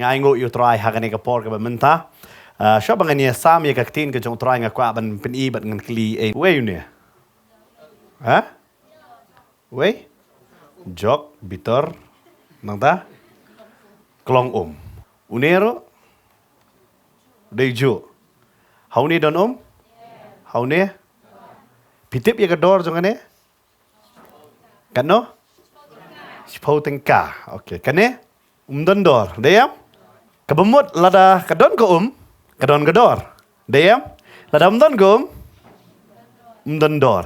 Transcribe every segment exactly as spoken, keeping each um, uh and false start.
Nga ainguh ïa u Trai ha kane ka por kaba mynta. Ah, shuwa ba ngan ïa sam ïa ka ktien ka jong u Trai nga kwah ban pyni bad ngan kylli, eh, uei une? Ha? Uei? Jok, bitor, nangta klong um. Une ruh dei juh. Ha une don um? Ha une? Phi tip ïa ka dor jong kane? Katno? Shiphew tyngka. Okay, kane? Um don dor. Dei em? Kaba mut lada ka don ka um, ka don ka dor. Dei em? Lada um don ka um, um don dor.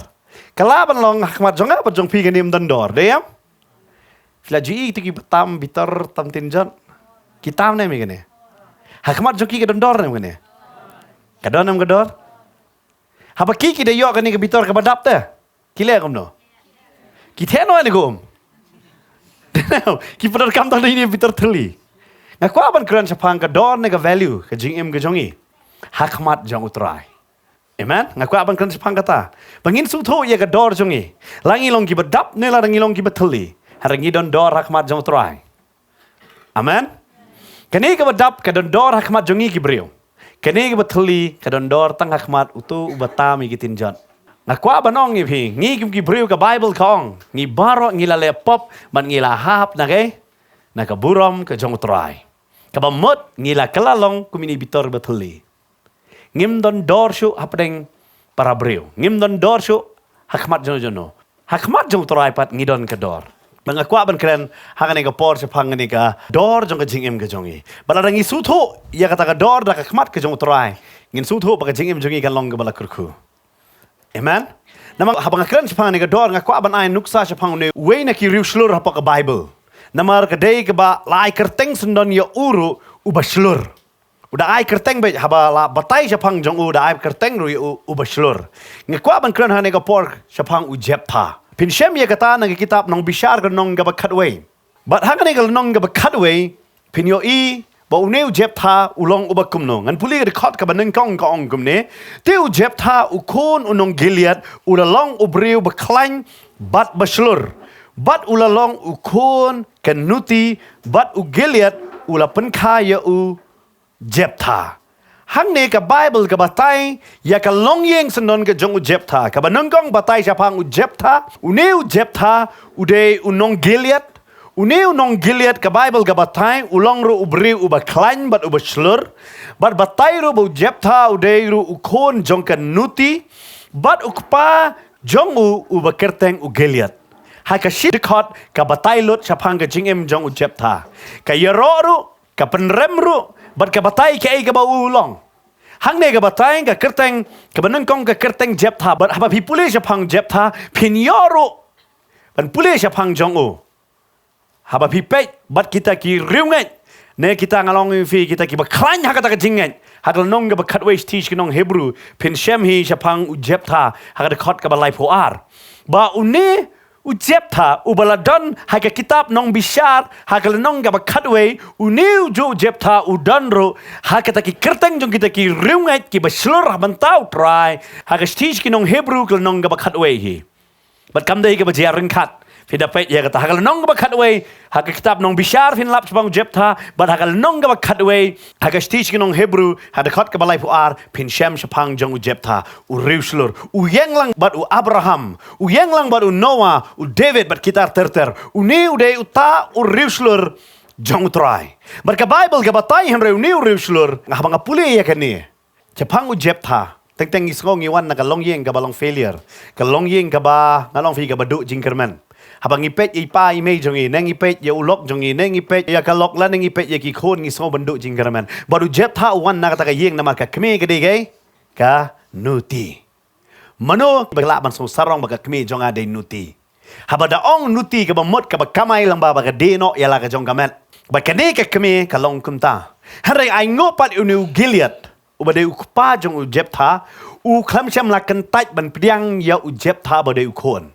Ka lah ban long ha khmat jong nga bad jong phi kane um don dor. Dei em? Phi la ju i kito kiba tam bitor tam tin jot. Ki tam ne em ïa kane? Ha khmat jong ki ka don dor ne em kane? Ka don ne em ka dor? Haba ki ki da ïoh kane ka bitor kaba dap te, ki leh kumno? Ki theh noh ïa kane ka um. Ki pyndonkam tang da ine i bitor thylli. Nga kwah ban kren shaphang ka dor ne ka value ka jingim ka jong ngi ha khmat jong u Trai. Amen. Nga kwah ban kren shaphang kata ba ngin sngewthuh ïa ka dor jong ngi, la ngi long kiba dap ne lada ngi long kiba thylli, hynrei ngi don dor ha khmat jong u Trai. Amen. Kane kaba dap ka don dor ha khmat jong ngi ki briew. Kane kaba thylli ka don dor tang ha khmat uto uba tam ïa ki tin jot. Nga kwah ban ong ïa phi, ngi kum ki briew ka Baibl ka ong, ngi baroh ngi la leh pop bad ngi la hap na ka, na ka burom ka jong u Trai. Kaba mut ngi la kylla long kum ine i bitor ba thylli. Ngim don dor shuh hapdeng para briew. Ngim don dor shuh ha khmat jong u jong u. Ha khmat jong u Trai pat ngi don ka dor. Ba nga kwah ban kren ha kane ka por shaphang kane ka dor jong ka jingim ka jong ngi. Ba lada ngi sngewthuh ïa kata ka dor da ka khmat ka jong u Trai, ngin sngewthuh ba ka jingim jong ngi kan long kaba la kyrkhu. Amen. Namar haba nga kren shaphang kane ka dor, nga kwah ban ai nuksa shaphang une uwei na ki riewshlur hapoh ka Baibl. Namar ka dei kaba la ai kyrteng syndon ïa u ruh uba shlur. U da ai kyrteng beit, haba la batai shaphang jong u da ai kyrteng ruh ïa u uba shlur. Nga kwah ban kren ha kane ka por shaphang u Jeptha. Phin shem ïa kata na ka kitab Nongbishar ka lynnong kaba khatwei. Bad ha kane ka lynnong kaba khatwei phin ïohi ba une u Jeptha u long uba kumno. Ngan pule ka dkhot kaba nyngkong, ka ong kumne: Te u Jeptha u khun u nong Gilead u la long u briew ba khlaiñ bad ba shlur, bad u la long u khun ka nuti, bad u Gilead u la pynkha ïa u Jeptha. Hangne ka Baibl ka batai ïa ka longïing syndon ka jong u Jeptha. Kaba nyngkong batai shaphang u Jeptha. Une u Jeptha u dei u nong Gilead. Une u nong Gilead ka Baibl ka batai u long ruh u briew uba khlaiñ bad uba shlur. Bad batai ruh ba u Jeptha u dei ruh u khun jong ka nuti, bad u kpa jong u uba kyrteng u Gilead. Ha ka shi dkhot ka batai lut shaphang ka jingim jong u Jeptha. Ka ïaroh ruh, ka pynrem ruh, bad ka batai kaei kaba u long. Hangne ka batai ka kyrteng, kaba nyngkong ka kyrteng Jeptha, bad haba phi pule shaphang Jeptha phin ïoh ruh ban pule shaphang jong u. Haba phi peit bad kita ki riewngeit, ne kita, nga ong ïa phi, kita kiba khlaiñ ha kata ka jingngeit, ha ka lynnong kaba khatwei shithi sha ki nong Hebru, phin shem hi shaphang u Jeptha ha ka dkhot kaba laiphew ar. Ba une u Jeptha uba la don ha ka kitab Nongbishar ha ka lynnong kaba khatwei, une u juh u Jeptha u don ruh ha kata ki kyrteng jong kita ki riewngeit kiba shlur ha bynta u Trai, ha ka shithi sha ki nong Hebru ka lynnong kaba khatwei hi. Bad kam dei kaba jia ryngkat. Phin da peit ïa kata ha ka lynnong kaba khatwei ha ka kitab Nongbishar phin lap shaphang u Jeptha, bad ha ka lynnong kaba khatwei ha ka shithi sha ki nong Hebru ha ka dkhot kaba laiphew ar phin shem shaphang jong u Jeptha, u riewshlur, u ïeng lang bad u Abraham, u ïeng lang bad u Noah, u David bad kita ter ter. Une u dei uta u riewshlur jong u Trai. Bad ka Baibl ka batai hynrei une u riewshlur, nga, haba nga pule ïa kane shaphang u Jeptha, teng teng ngi sngew ngi wan na ka longïing kaba long failure, ka longïing kaba, nga ong ïa phi, kaba duh jingkyrmen. Haba ngi peit ïa i pa i mei jong ngi, ne ngi peit ïa u lok jong ngi, ne ngi peit ïa ka lok, lane ngi peit ïa ki khun, ngi sngew ban duh jingkyrmen. Bad u Jeptha u wan na kata ka ïing namar ka kmie ka dei kaei? Ka nuti. Mano ba lah ban sngew sarong ba ka kmie jong nga dei nuti? Haba da ong nuti kaba mut kaba kamai lyngba ba ka die noh ïa la ka jong ka met. Bad kane ka kmie ka long kumta. Hynrei ainguh pat une u Gilead uba dei u kpa jong u Jeptha, u khlem shym la kyntait ban pdiang ïa u Jeptha ba dei u khun.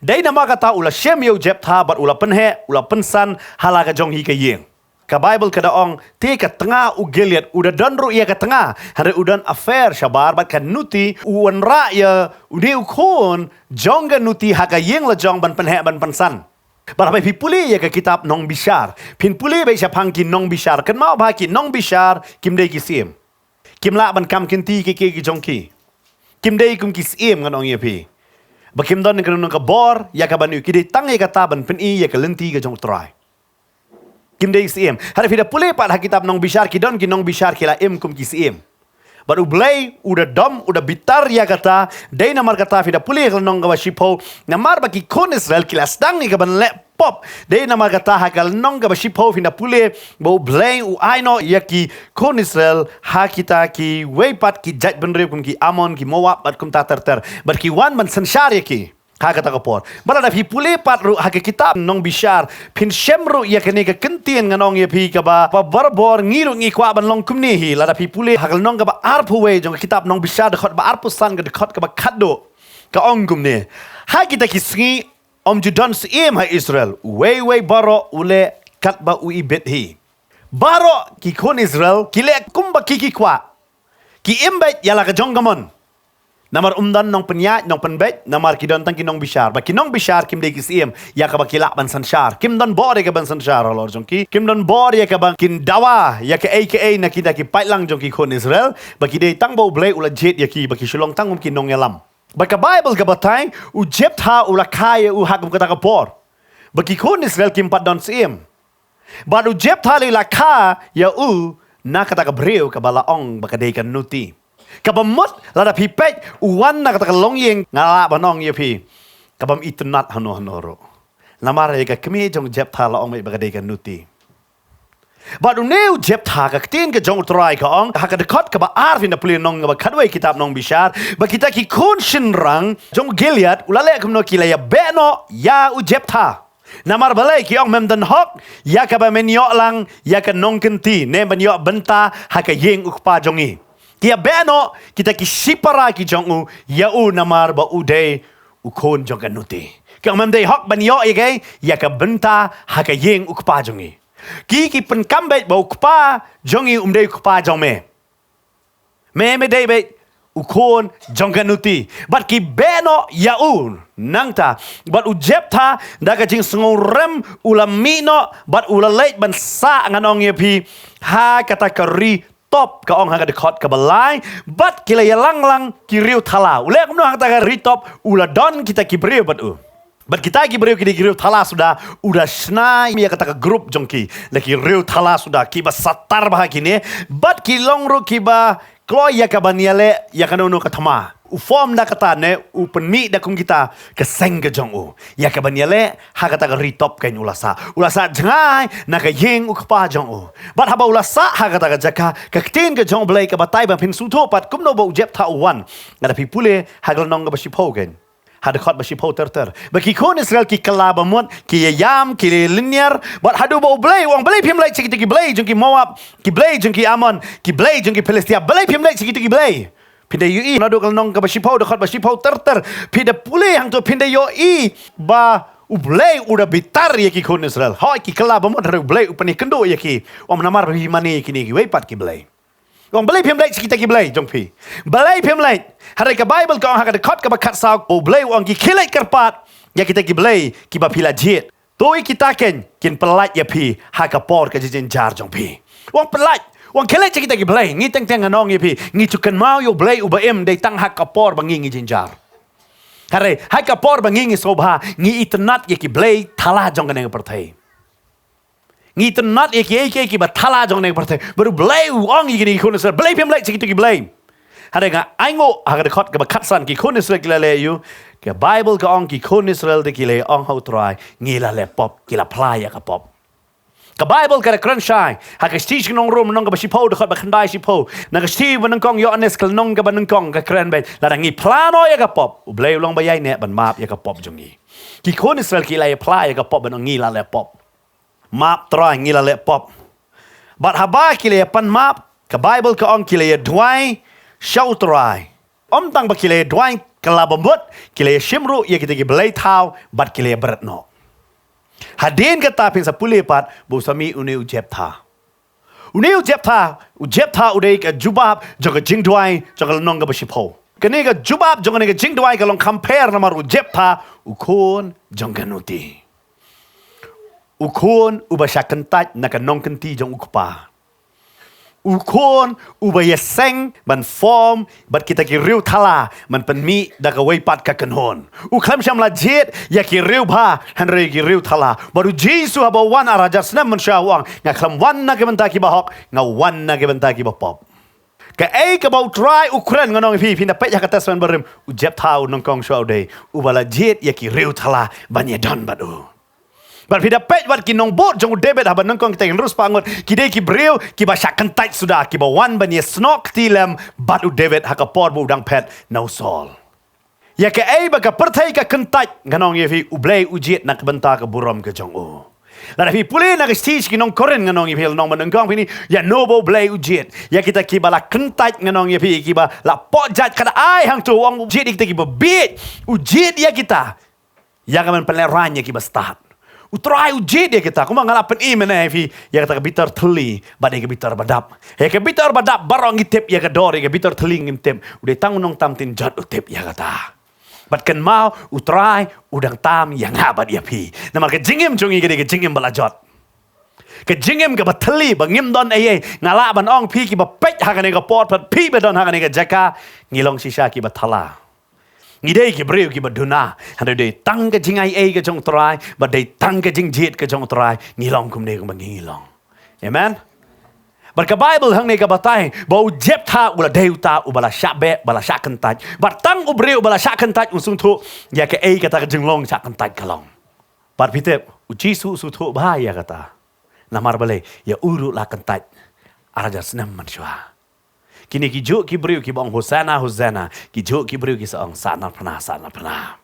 Dei namar kata u la shem ïa u Jeptha bad u la pynheh, u la pynsan ha la ka jong hi ka ïing. Ka Baibl ka da ong, te ka tnga u Gilead, u da don ruh ïa ka tnga, hynrei u don affair shabar bad ka nuti, u wanrah ïa une u khun jong ka nuti ha ka ïing la jong ban pynheh ban pynsan. Bad haba phi pule ïa ka kitab Nongbishar, phin pule beit shaphang ki nongbishar. Kynmaw ba ki nongbishar kim dei ki syiem. Kim lah ban kam kynti ki ki ki jong ki. Kim dei kum ki syiem ngan ong ïa phi. Ba kim don ka nong ka bor ïa ka ban ïoh, ki dei tang ïa kata ban pyni ïa ka lynti ka jong U Trai. Kim dei syiem. Hynrei phi da pule pat ha kitab Nongbishar, ki don ki nongbishar ki la im kum ki syiem. Bad U Blei u da dom, u da bitar ïa kata. Dei namar kata phi da pule ha ka lynnong kaba shiphew, namar ba ki khun Israel ki la sdang ïa ka ban leh pop. Dei namar kata ha ka lynnong kaba shiphew phi da pule ba U Blei u ai noh ïa ki khun Israel ha kita kiwei pat ki jaitbynriew kum ki Amon, ki Moab bad kumta ter ter. Bad ki wan ban synshar ïa ki ha kata ka por. Bad lada phi pule pat ruh ha ka kitab Nongbishar, phin shem ruh ïa kane ka kyntien ngan ong ïa phi kaba, ba barabor ngi ruh ngi kwah ban long kumne hi. Lada phi pule ha ka lynnong kaba arphew wei jong ka kitab Nongbishar, dkhot ba arphew san, ka dkhot kaba khatduh, ka ong kumne: Ha kita ki sngi ym ju don syiem ha Israel, uwei uwei baroh u leh katba u ibit hi. Baroh ki khun Israel ki leh kumba ki ki kwah. Ki im beit ïa la ka jong ka mon. Namar ym don nongpynïaid, nongpynbeit, namar ki don tang ki nongbishar. Ba ki nongbishar kim dei ki syiem ïa kaba ki lah ban synshar. Kim don bor ïa ka ban synshar halor jong ki. Kim don bor ïa ka ban kin dawa ïa kaei kaei na kita ki paidlang jong ki khun Israel. Ba ki dei tang ba U Blei u la jied ïa ki, ba ki shu long tang kum ki nongïalam. Bad ka Baibl ka batai, u Jeptha u la kha ïa u ha kum kata ka por. Ba ki khun Israel kim pat don syiem. Bad u Jeptha u la kha ïa u na kata ka briew kaba la ong ba ka dei ka nuti. Kaba mut lada phi peit, u wan na kata ka longïing, nga lah ban ong ïa phi, ka bym itynnad hano hano ruh. Namar ïa ka kmie jong u Jeptha la ong beit ba ka dei ka nuti. Bad une u Jeptha, ka ktien ka jong U Trai ka ong ha ka dkhot kaba ar, phin da pule lynnong kaba khatwei kitab Nongbishar, ba kita ki khun shynrang jong u Gilead, u la leh kumno, ki la ïabeh noh ïa u Jeptha. Namar balei? Ki ong, mem don hok ïa kaba men ïoh lang ïa ka nongkynti, ne ban ïoh bynta ha ka ïing u kpa jong ngi. Ki ïabeh noh kita ki shipara ki jong u ïa u namar ba u dei u khun jong ka nuti. Ki ong, mem dei hok ban ïoh ïa ka, ïa ka bynta ha ka ïing u kpa jong ngi. Ki, ki pynkam beit ba u kpa jong ngi um dei u kpa jong me. Me, me dei beit u khun jong ka nuti. Bad ki beh noh ïa u. Nangta bad u Jeptha, da ka jingsngewrem, u la mih noh bad u la leit ban sah, ngan ong ïa phi, ha kata ka ri Tob, ka ong ha ka dkhot kaba lai. Bad ki la ïalang lang ki riew thala. U leh kumno ha kata ka ri Tob? U la don kita ki briew bad u. Bad kita ki briew ki dei ki riew thala suda, u da shna ïa kata ka group jong ki da ki riew thala suda, kiba satar bha kine. Bad ki long ruh kiba kloi ïa ka ban ïaleh ïa kano kano ka thma. U form da kata, ne u pynmih da kum kita ka seng ka jong u ïa ka ban ïaleh ha kata ka ri Tob. Kane u la sah, u la sah jngai na ka ïing u kpa jong u. Bad haba u la sah ha kata ka jaka, ka ktien ka jong U Blei ka batai, ba phin sngewthuh pat kumno ba u Jeptha u wan. Lada phi pule ha ka lynnong kaba shiphew, kane ha dkhot ba shiphew ter ter, ba ki khun Israel ki kylla bamut, ki ïaïam, ki lynñiar. Bad haduh ba U Blei u ong, balei phim leit sha kita ki blei jong ki Moab, ki blei jong ki Amon, ki blei jong ki Philistia? Balei phim leit sha kita ki blei? Phin da ïohi naduh ka lynnong kaba shiphew, dkhot ba shiphew ter ter, phi da pule hangto, phin da ïohi ba U Blei u da bitar ïa ki khun Israel. Hooid, ki kylla bamut, hynrei U Blei u pynïakynduh ïa ki. U ong, namar ba phi mane ïa kine kiwei pat ki blei. U ong, balei phim leit sha kita ki blei jong phi? Balei phim leit? Hynrei ka Baibl ka ong ha ka dkhot kaba khatsaw, U Blei u ong, ki khie leit kyrpad ïa kita ki blei kiba phi la jied. To ïa kita, kane kin pyllait ïa phi ha ka por ka jingjynjar jong phi. U ong pyllait, u ong khie leit sha kita ki blei. Ngi teng teng, ngan ong ïa phi, ngi ju kynmaw ïa U Blei uba im dei tang ha ka por ba ngi ngi jynjar. Hynrei ha ka por ba ngi ngi sngewbha, ngi itynnad ïa ki blei thala jong kane ka pyrthei. Ngi itynnad ïa kiei kiei kiba thala jong kane ka pyrthei. Bad U Blei u ong ïa kine ki khun Israel, balei phim leit sha kito ki blei? Hynrei nga ainguh ha ka dkhot kaba khatsan, ki khun Israel ki la leh aïu? Ka Baibl ka ong ki khun Israel te ki la ong ha U Trai, ngi la leh pop, ki la phla ïa ka pop. Ka Baibl ka da kren shai ha ka shithi sha ki nong Rom, lynnong kaba shiphew, dkhot ba khyndai shiphew. Na ka shithi ba nyngkong Ïoannis, ka lynnong kaba nyngkong, ka kren beit, lada ngi phla noh ïa ka pop, U Blei u long ba ïaineh ban map ïa ka pop jong ngi. Ki khun Israel ki la ïa phla ïa ka pop ban ong, ngi la leh pop. Map Trai, ngi la leh pop. Bad haba ki la ïa pan map, ka Baibl ka ong ki la ïa duwai sha U Trai. Ym tang ba ki la ïa duwai, ka la bamut, ki la ïa shim ruh ïa kita ki blei thaw bad ki la ïa bret noh. Hadien kata phin sa pule pat ba u sa mih une u Jeptha. Une u Jeptha, u Jeptha u dei ka jubab jong ka jingduwai jong ka lynnong kaba shiphew. Kane ka jubab jong kane ka jingduwai ka long kham pher namar u Jeptha u khun jong ka nuti. U khun uba shah kyntait na ka nongkynti jong u kpa. U khun uba ïaseng ban form bad kita ki riewthala ban pynmih da kawei pat ka kynhun. U khlem shym la jied ïa ki riewbha hynrei ki riewthala. Bad u Jisu haba u wan ar hajar snem mynshuwa u ong, nga khlem wan na ka bynta kiba hok, nga wan na ka bynta kiba pop. Kaei kaba u Trai u kren, ngan ong ïa phi, phin da peit ha ka Testament Barim, u Jeptha u nyngkong shuwa u dei uba la jied ïa ki riewthala ban ïadon bad u. Bad phi da peit wat ki nongbud jong u David haba nyngkong kita ki hynriew spah ngut, ki dei ki briew kiba shah kyntait suda, kiba wan ban ïasnoh kti lem bad u David ha ka por ba u dang phet na u Saul. Ïa kaei ba ka pyrthei ka kyntait, ngan ong ïa phi, u Blei u jied na ka bynta ka burom ka jong u. Lada phi pule na ka shithi sha ki nong Korinth, ngan ong ïa phi, lynnong ba nyngkong, phin ïa, ïa no ba u Blei u jied ïa kita kiba la kyntait, ngan ong ïa phi, kiba la poh jait, ka da ai hangto, u ong u jied ïa kita kiba bieit, u jied ïa kita ïa ka ban pynlehraiñ ïa kiba stad. U Trai u jied ïa kita. Kumba nga la pyni mynne ïa phi, ïa kata ka bitar thylli bad ïa ka bitar ba dap. Ïa ka bitar ba dap baroh ngi tip, ïa ka dor ïa ka bitar thylli ngim tip. U dei tang u nongtam tin jot u tip ïa kata. Bad kynmaw, u Trai u dang tam ïa nga bad ïa phi. Namar ka jingim jong ngi ka dei ka jingim ba la jot. Ka jingim kaba thylli, ba ngim don ei ei. Nga lah ban ong phi, kiba peit ha kane ka por, bad phi ba don ha kane ka jaka, ngi long shisha kiba thala. Ngi dei ki briew kiba duna, hynrei dei tang ka jingai ei ka jong u Trai, bad dei tang ka jingjied ka jong u Trai, ngi long kumne kumba ngi long. Amen. Bad ka Baibl hangne ka batai ba u Jeptha u la dei uta uba la shah beh, ba la shah kyntait. Bad tang u briew uba la shah kyntait un sngewthuh ïa kaei kata ka jinglong shah kyntait ka long. Bad phi tip, u Jisu u sngewthuh bha ïa kata. Namar balei? Ïa u ruh la kyntait ar hajar snem mynshuwa. Kine ki juh ki briew kiba ong Hosanna, Hosanna, ki juh ki briew ki sa ong Sahnarphna, Sahnarphna.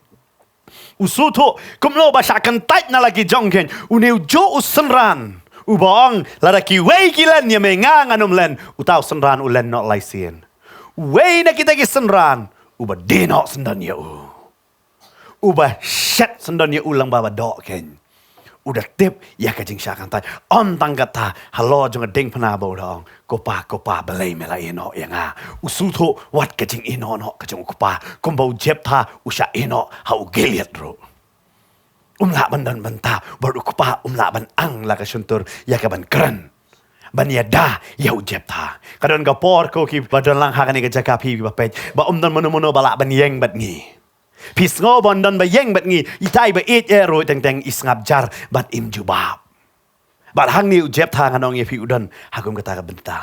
U sngewthuh kumno ba shah kyntait na la ki jong khein. Une u juh u synran uba ong, lada kiwei ki len ïa me, nga ngan ym len. Uta u synran u len noh lai sien. Uwei na kita ki synran uba die noh syndon ïa u, uba shet syndon ïa u lyngba ba doh khein, u da tip ïa ka jingshah kyntait. Ym tang kata, halor jong ka diengphna ba u da ong, ko Pa, ko Pa, balei me la ïehnoh ïa nga? U sngewthuh wat ka jingïehnoh noh ka jong u kpa, kumba u Jeptha u shah ïehnoh ha u Giliad ruh. Um lah ban don bynta, bad u kpa um lah ban ang la ka shyntur ïa ka ban kren, ban ïada ïa u Jeptha. Ka don ka por ko kiba don lang ha kane ka jaka, phi ba peit, ba ym don mano mano ba lah ban ïeng bad ngi. Phi sngew ba ym don ba ïeng bad ngi, itai ba ïeit eh ruh teng teng i sngap jar bad im jubab. Bad hangne u Jeptha, ngan ong ïa phi, u don ha kum kata ka bynta.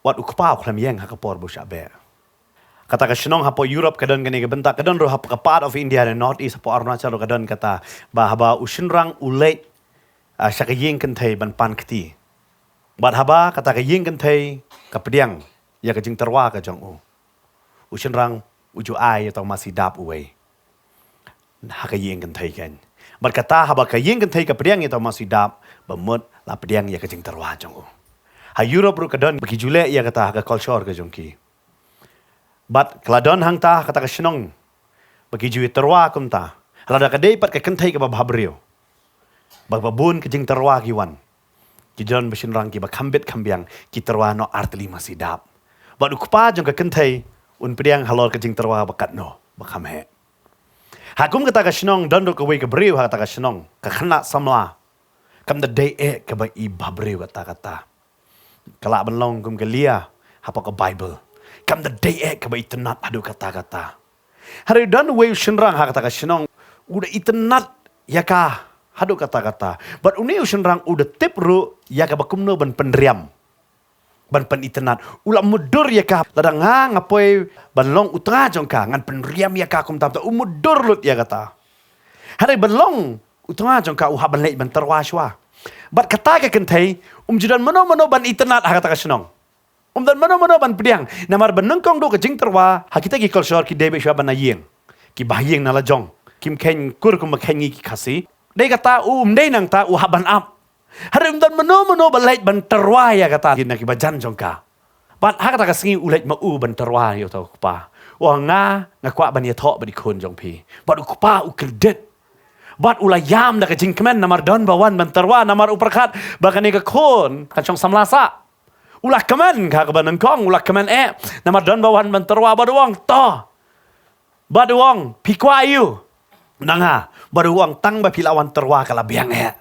Wat u kpa u khlem ïeng ha ka por ba u shah beh. Kata ka shnong hapoh Europe ka don kane ka bynta, ka don ruh ha ka part of India ne North East, hapoh Arunachal ruh ka don kata, ba haba u shynrang u leit, ah, sha ka ïing kynthei ban pan kti. Bad haba kata ka ïing kynthei ka pdiang ïa ka jingtyrwa ka jong u, u shynrang u ju ai ïa uta u masi dap uwei ha ka ïing kynthei khein. Bad kata haba ka ïing kynthei ka pdiang ïa uta u masi dap, ba mut la pdiang ïa ka jingtyrwa jong u. Ha Europe ruh ka don ba ki ju leh ïa kata ha ka culture ka jong ki. Bad ka la don hangta ha kata ka shnong ba ki ju ïatyrwa kumta. Lada ka dei pat ka kynthei kaba bhabriew, ba, ba bun ka jingtyrwa ki wan, ki don ba shynrang kiba kham bit kham biang, ki tyrwa noh ar tylli masi dap. Bad u kpa jong ka kynthei un pdiang halor ka jingtyrwa ba katno, ba kham heh. Ha kum kata ka shnong don ruh kawei ka briew ha kata ka shnong, ka khynnah samla. Kam da dei eh kaba i bhabriew katta katta. Ka lah ban long kum ka Lia hapoh ka Baibl. Kam da dei eh kaba itynnad haduh katta katta. Hynrei don uwei u shynrang ha kata ka shnong, u da itynnad ïa ka haduh katta katta. Bad une u shynrang u da tip ruh ïa kaba kumno ban pynriam, ban pynitynnad. U la mutdur ïa ka, lada nga nga poi ban long u tnga jong ka, ngan pynriam ïa ka kumta kumta. U mutdur lut ïa kata. Hynrei ban long u tnga jong ka u hap ban leit ban tyrwa shuwa. Bad kata ka kynthei, um ju don mano mano ban itynnad ha kata ka shnong. Um don mano mano ban pdiang. Namar ba nyngkong duh ka jingtyrwa ha kita ki culture ki dei beit shuwa ban na ïing. Ki bah ïing na la jong. Kim kheiñ kur kumba kheiñ ngi ki Khasi. Dei kata, um dei nangta, u hap ban ap. Hynrei um don mano mano ba leit ban tyrwa ïa kata na kiba jan jong ka. Bad ha kata ka sngi u leit ma u ban tyrwa ïa uta u kpa. U ong, nga, nga kwah ban ïathoh bad i khun jong phi. Bad u kpa u kyndit. Bad u la ïam da ka jingkmen namar don ba wan ban tyrwa, namar u pyrkhat ba kane ka khun kan shong samla sah. U la kmen ha kaba nyngkong, u la kmen eh namar don ba wan ban tyrwa, bad u ong, to. Bad u ong, phi kwah aïu na nga? Bad u ong, tang ba phi la wan tyrwa ka la biang eh.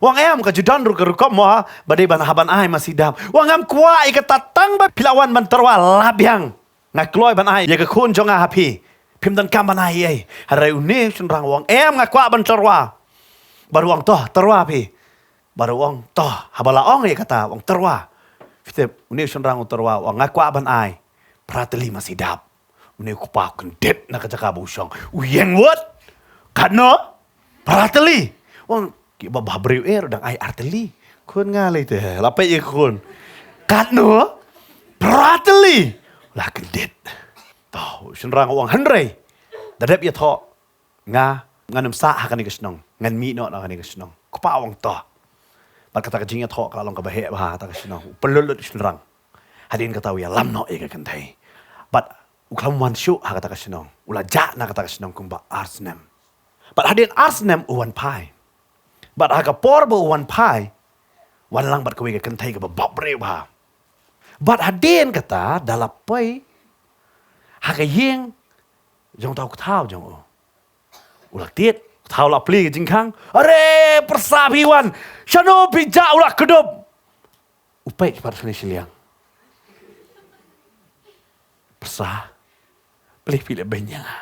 U ong em, ka ju don ruh ka rukom mo ha, ba dei ban ha ban ai masi dap. U ong ngam kwah ïa kata, tang ba phi la wan ban tyrwa la biang. Nga kloi ban ai ïa ka khun jong nga ha phi. Phim donkam ban ai ei. Hynrei une u shynrang u ong em, nga kwah ban tyrwa. Bad u ong to, tyrwa phi. Bad u ong to, haba la ong ïa kata, u ong tyrwa. Phi tip, une u shynrang u tyrwa, u ong nga kwah ban ai phra tylli masi dap. Une u kpa u kyndit na ka jaka ba u shong. U ïeng wut. Katno? Phra tylli. U ong kiba bhabriew eh ruh dang ai ar tylli. Khun nga lei te, la peit ïa ka khun. Katno? Phra tylli. La kyndit. To, u shynrang u ong hynrei, da dep ïathoh, nga, ngan ym sah ha kane ka shnong, ngan mih noh na kane ka shnong. Kpa u ong to. Bad kata ka jingïathoh ka la long kaba heh bha ha kata ka shnong. U pynlut lut u shynrang. Hadien kata u ïalam noh ïa ka kynthei. Bad u khlem wan shuh ha kata ka shnong. U la jah na kata ka shnong kumba ar snem. Bad hadien ar snem u wan phai. Bad ha ka por ba u wan phai, wan lang bad kawei ka kynthei kaba bhabriew bha. Bad hadien kata da la poi ha ka ïing jong uta u kthaw jong u. U la tied, u kthaw la plie ka jingkhang. Are, pyrsa phi wan. Shano phi jah, u la kdup. U peit pat shane shiliang. Pyrsa. Plie phi leh beiñ ïa nga.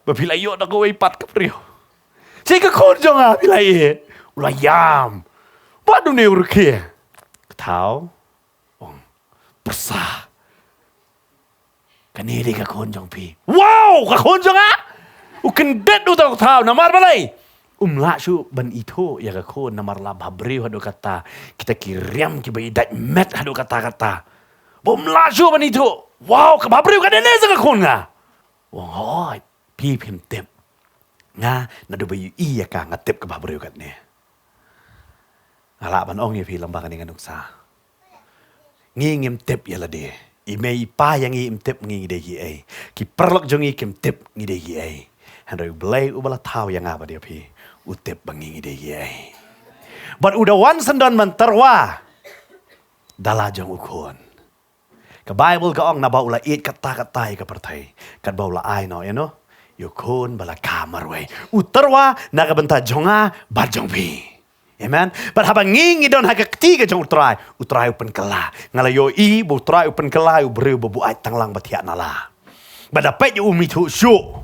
Ba phi la ïoh da kawei pat ka briew. Shi ka khun jong nga phi la ïeh. U la ïam. Bad une u rkhie. Kthaw. Ong. Pyrsa. Kane dei ka khun jong phi. Wow, ka khun jong nga. U kyndit uta u kthaw namar balei? Um lah shuh ban ithuh ïa ka khun namar la bhabriew haduh katta. Kita ki riam kiba i dait met haduh katta katta. Ba um lah shuh ban ithuh. Wow, ka bhabriew katne ne sa ka khun nga. Ong hooid, phi phim tip. Nga naduh ba ïohi ïa ka nga tip ka bhabriew katne. Nga lah ban ong ïa phi lem bad kane ka nuksa. Ngi ngim tip ïa lade. I mei i pa ïa ngi im tip ngi ngi dei kiei. Ki paralok jong ngi kim tip ngi dei kiei. Hynrei U Blei uba la thaw ïa nga bad ïa phi, u tip ba ngi ngi dei kiei. Bad u da wan syndon ban tyrwa da la jong u khun. Ka Baibl ka ong naba u la ïeit katta katta ïa ka pyrthei, katba u la ai noh ïa u, ïa u khun ba la kha marwei. U tyrwa na ka bynta jong nga bad jong phi. Amen. Bad haba ngi ngi don ha ka kti ka jong U Trai, U Trai u pynkylla. Nga la ïohi ba U Trai u pynkylla ïa u briew ba buaid tang lang ba thiah na la. Bad da peit ïa u um ithuh shuh.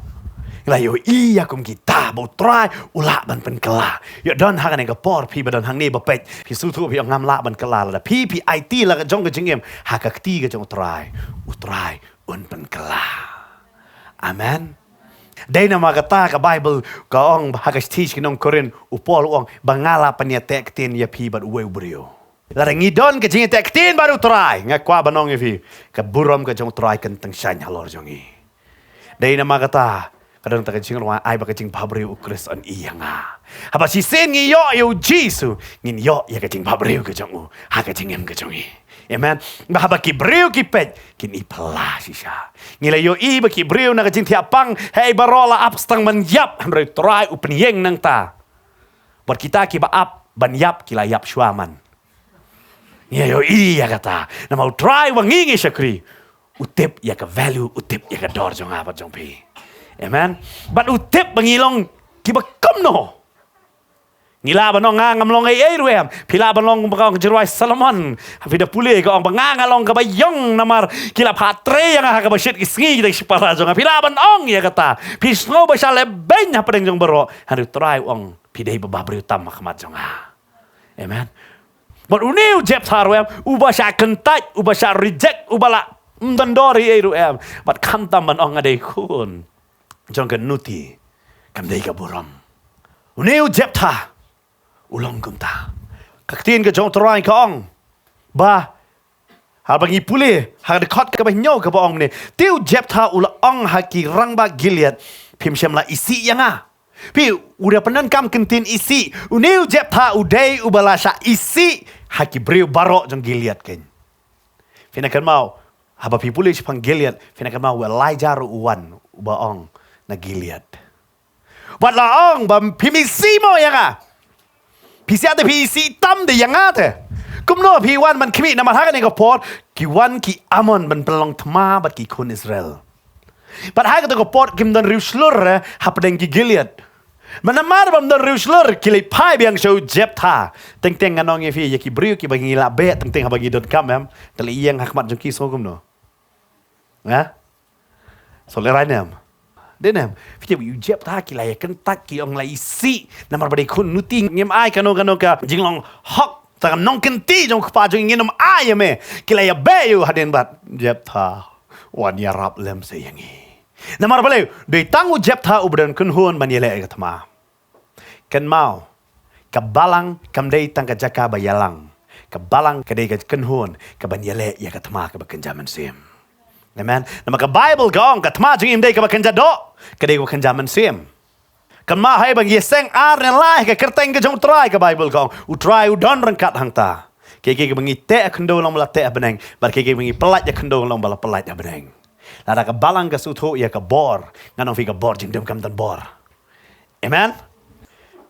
Nga la ïohi ïa kum kita ba U Trai u lah ban pynkylla. Ïoh don ha kane ka por phi ba don hangne ba peit, phi sngewthuh phi ong ngam lah ban kylla. Lada phi phi aiti la ka jong ka jingim ha ka kti ka jong U Trai, U Trai un pynkylla. Amen. Dei namar kata ka Baibl ka ong ha ka shithi sha ki nong Korinth, u Paul u ong ba nga la pynïateh ktien ïa phi bad uwei u briew. Lada ngi don ka jingïateh ktien bad U Trai, nga kwah ban ong ïa phi, ka burom ka jong U Trai kan tyngshaiñ halor jong ngi. Dei namar kata ka don kata ka jingrwai, ai ba ka jingbhabriew U Khrist un ïoh ïa nga. Haba shisien ngi ïoh ïa U Jisu, ngin ïoh ïa ka jingbhabriew ka jong u ha ka jingim ka jong ngi. Amen. Ba haba ki briew ki peit, kin ïohi phylla shisha. Ngi la ïohi ba ki briew na ka jingthiah pang, hei baroh la ap stang ban ïap, hynrei U Trai u pynïeng nangta. Bad kita kiba ap ban ïap ki la ïap shuwa man. Ngi ïohi ïa kata. Namar U Trai uba ngi ngi shakri, u tip ïa ka value, u tip ïa ka dor jong nga bad jong phi. Amen. Bad u tip ba ngi long kiba kumno. Ngi lah ban ong nga ngam long ei ei ruh em. Phi lah ban long ba ka ong ka jingrwai Solomon. Phi da pule ka ong ba nga nga long kaba ïong namar ki la phah trei ïa nga ha kaba shit ki sngi kita ki shipara jong nga. Phi lah ban ong ïa kata. Phi sngew ba shah leh beiñ hapdeng jong baroh. Hynrei U Trai u ong phi dei ba bhabriew tam ha khmat jong nga. Amen. Bad une u Jeptha ruh em, uba shah kyntait, uba shah reject, uba la ym don dor ei ei ruh em. Bad khamtam ban ong nga dei khun jong ka nuti, kam dei ka burom. Une u Jeptha u long kumta. Ka ktien ka jong U Trai ka ong ba haba ngi pule ha ka dkhot kaba hynñiew kaba ong ne, te u Jeptha u la ong ha ki rangbah Gilead, phim shym la isih ïa nga. Phi, u da pyndonkam ka ktien isih. Une u Jeptha u dei uba la shah isih ha ki briew baroh jong Gilead kein. Phin ïa kynmaw, haba phi pule shaphang Gilead, phin ïa kynmaw u Elijah ruh u wan, uba ong na Gilead. Bad la ong ba phim isih mo ïa nga. Phi sngewthuh phi isih tam de ïa nga te. Kumno phi wan ban khmih namar ha kane ka por ki wan ki Ammon ban pynlong thma bad ki khun Israel. Bad ha kata ka por kim don riewshlur eh hapdeng ki Gilead. Namar bym don riewshlur ki la phai biang sha u Jeptha. Teng teng ngan ong ïa phi, ïa ki briew kiba ngi la beh teng teng haba ngi donkam, em, te la ïeng ha khmat jong ki sngew kumno? Ha? Sngewlehraiñ ne em? Dei ne em? Phi tip, u Jeptha ki la ïa kyntait, ki ong la isih namar ba dei khun nuti, ngim ai kano kano ka jinglong hok. Tang nongkynti jong u kpa jong ngi ngin ym ai ïa me. Ki la ïa beh ïa u, hadien bad Jeptha, wan ïarap lem sa ïa ngi. Namar balei? Dei tang u Jeptha uba don kynhun ban ïaleh ïa ka thma. Kynmaw, ka balang kam dei tang ka jaka ba ïalang. Ka balang ka dei ka kynhun kaban ïaleh ïa ka thma kaba kynja mynsiem. Amen. Namar ka Baibl ka ong ka thma jong ngi ym dei kaba kynja doh, ka dei kaba kynja mynsiem. Kynmaw, haba ngi ïaseng ar ne lai ha ka kyrteng ka jong u Trai, ka Baibl ka ong u Trai u don ryngkat hangta. Kiei kiei kiba ngi teh ha khyndew long ba la teh ha bneng, bad kiei kiei kiba ngi pyllait ha khyndew long ba la pyllait ha bneng. Lada ka balang ka sngewthuh ïa ka bor, ngan ong phi, ka bor jingdum kam don bor. Amen.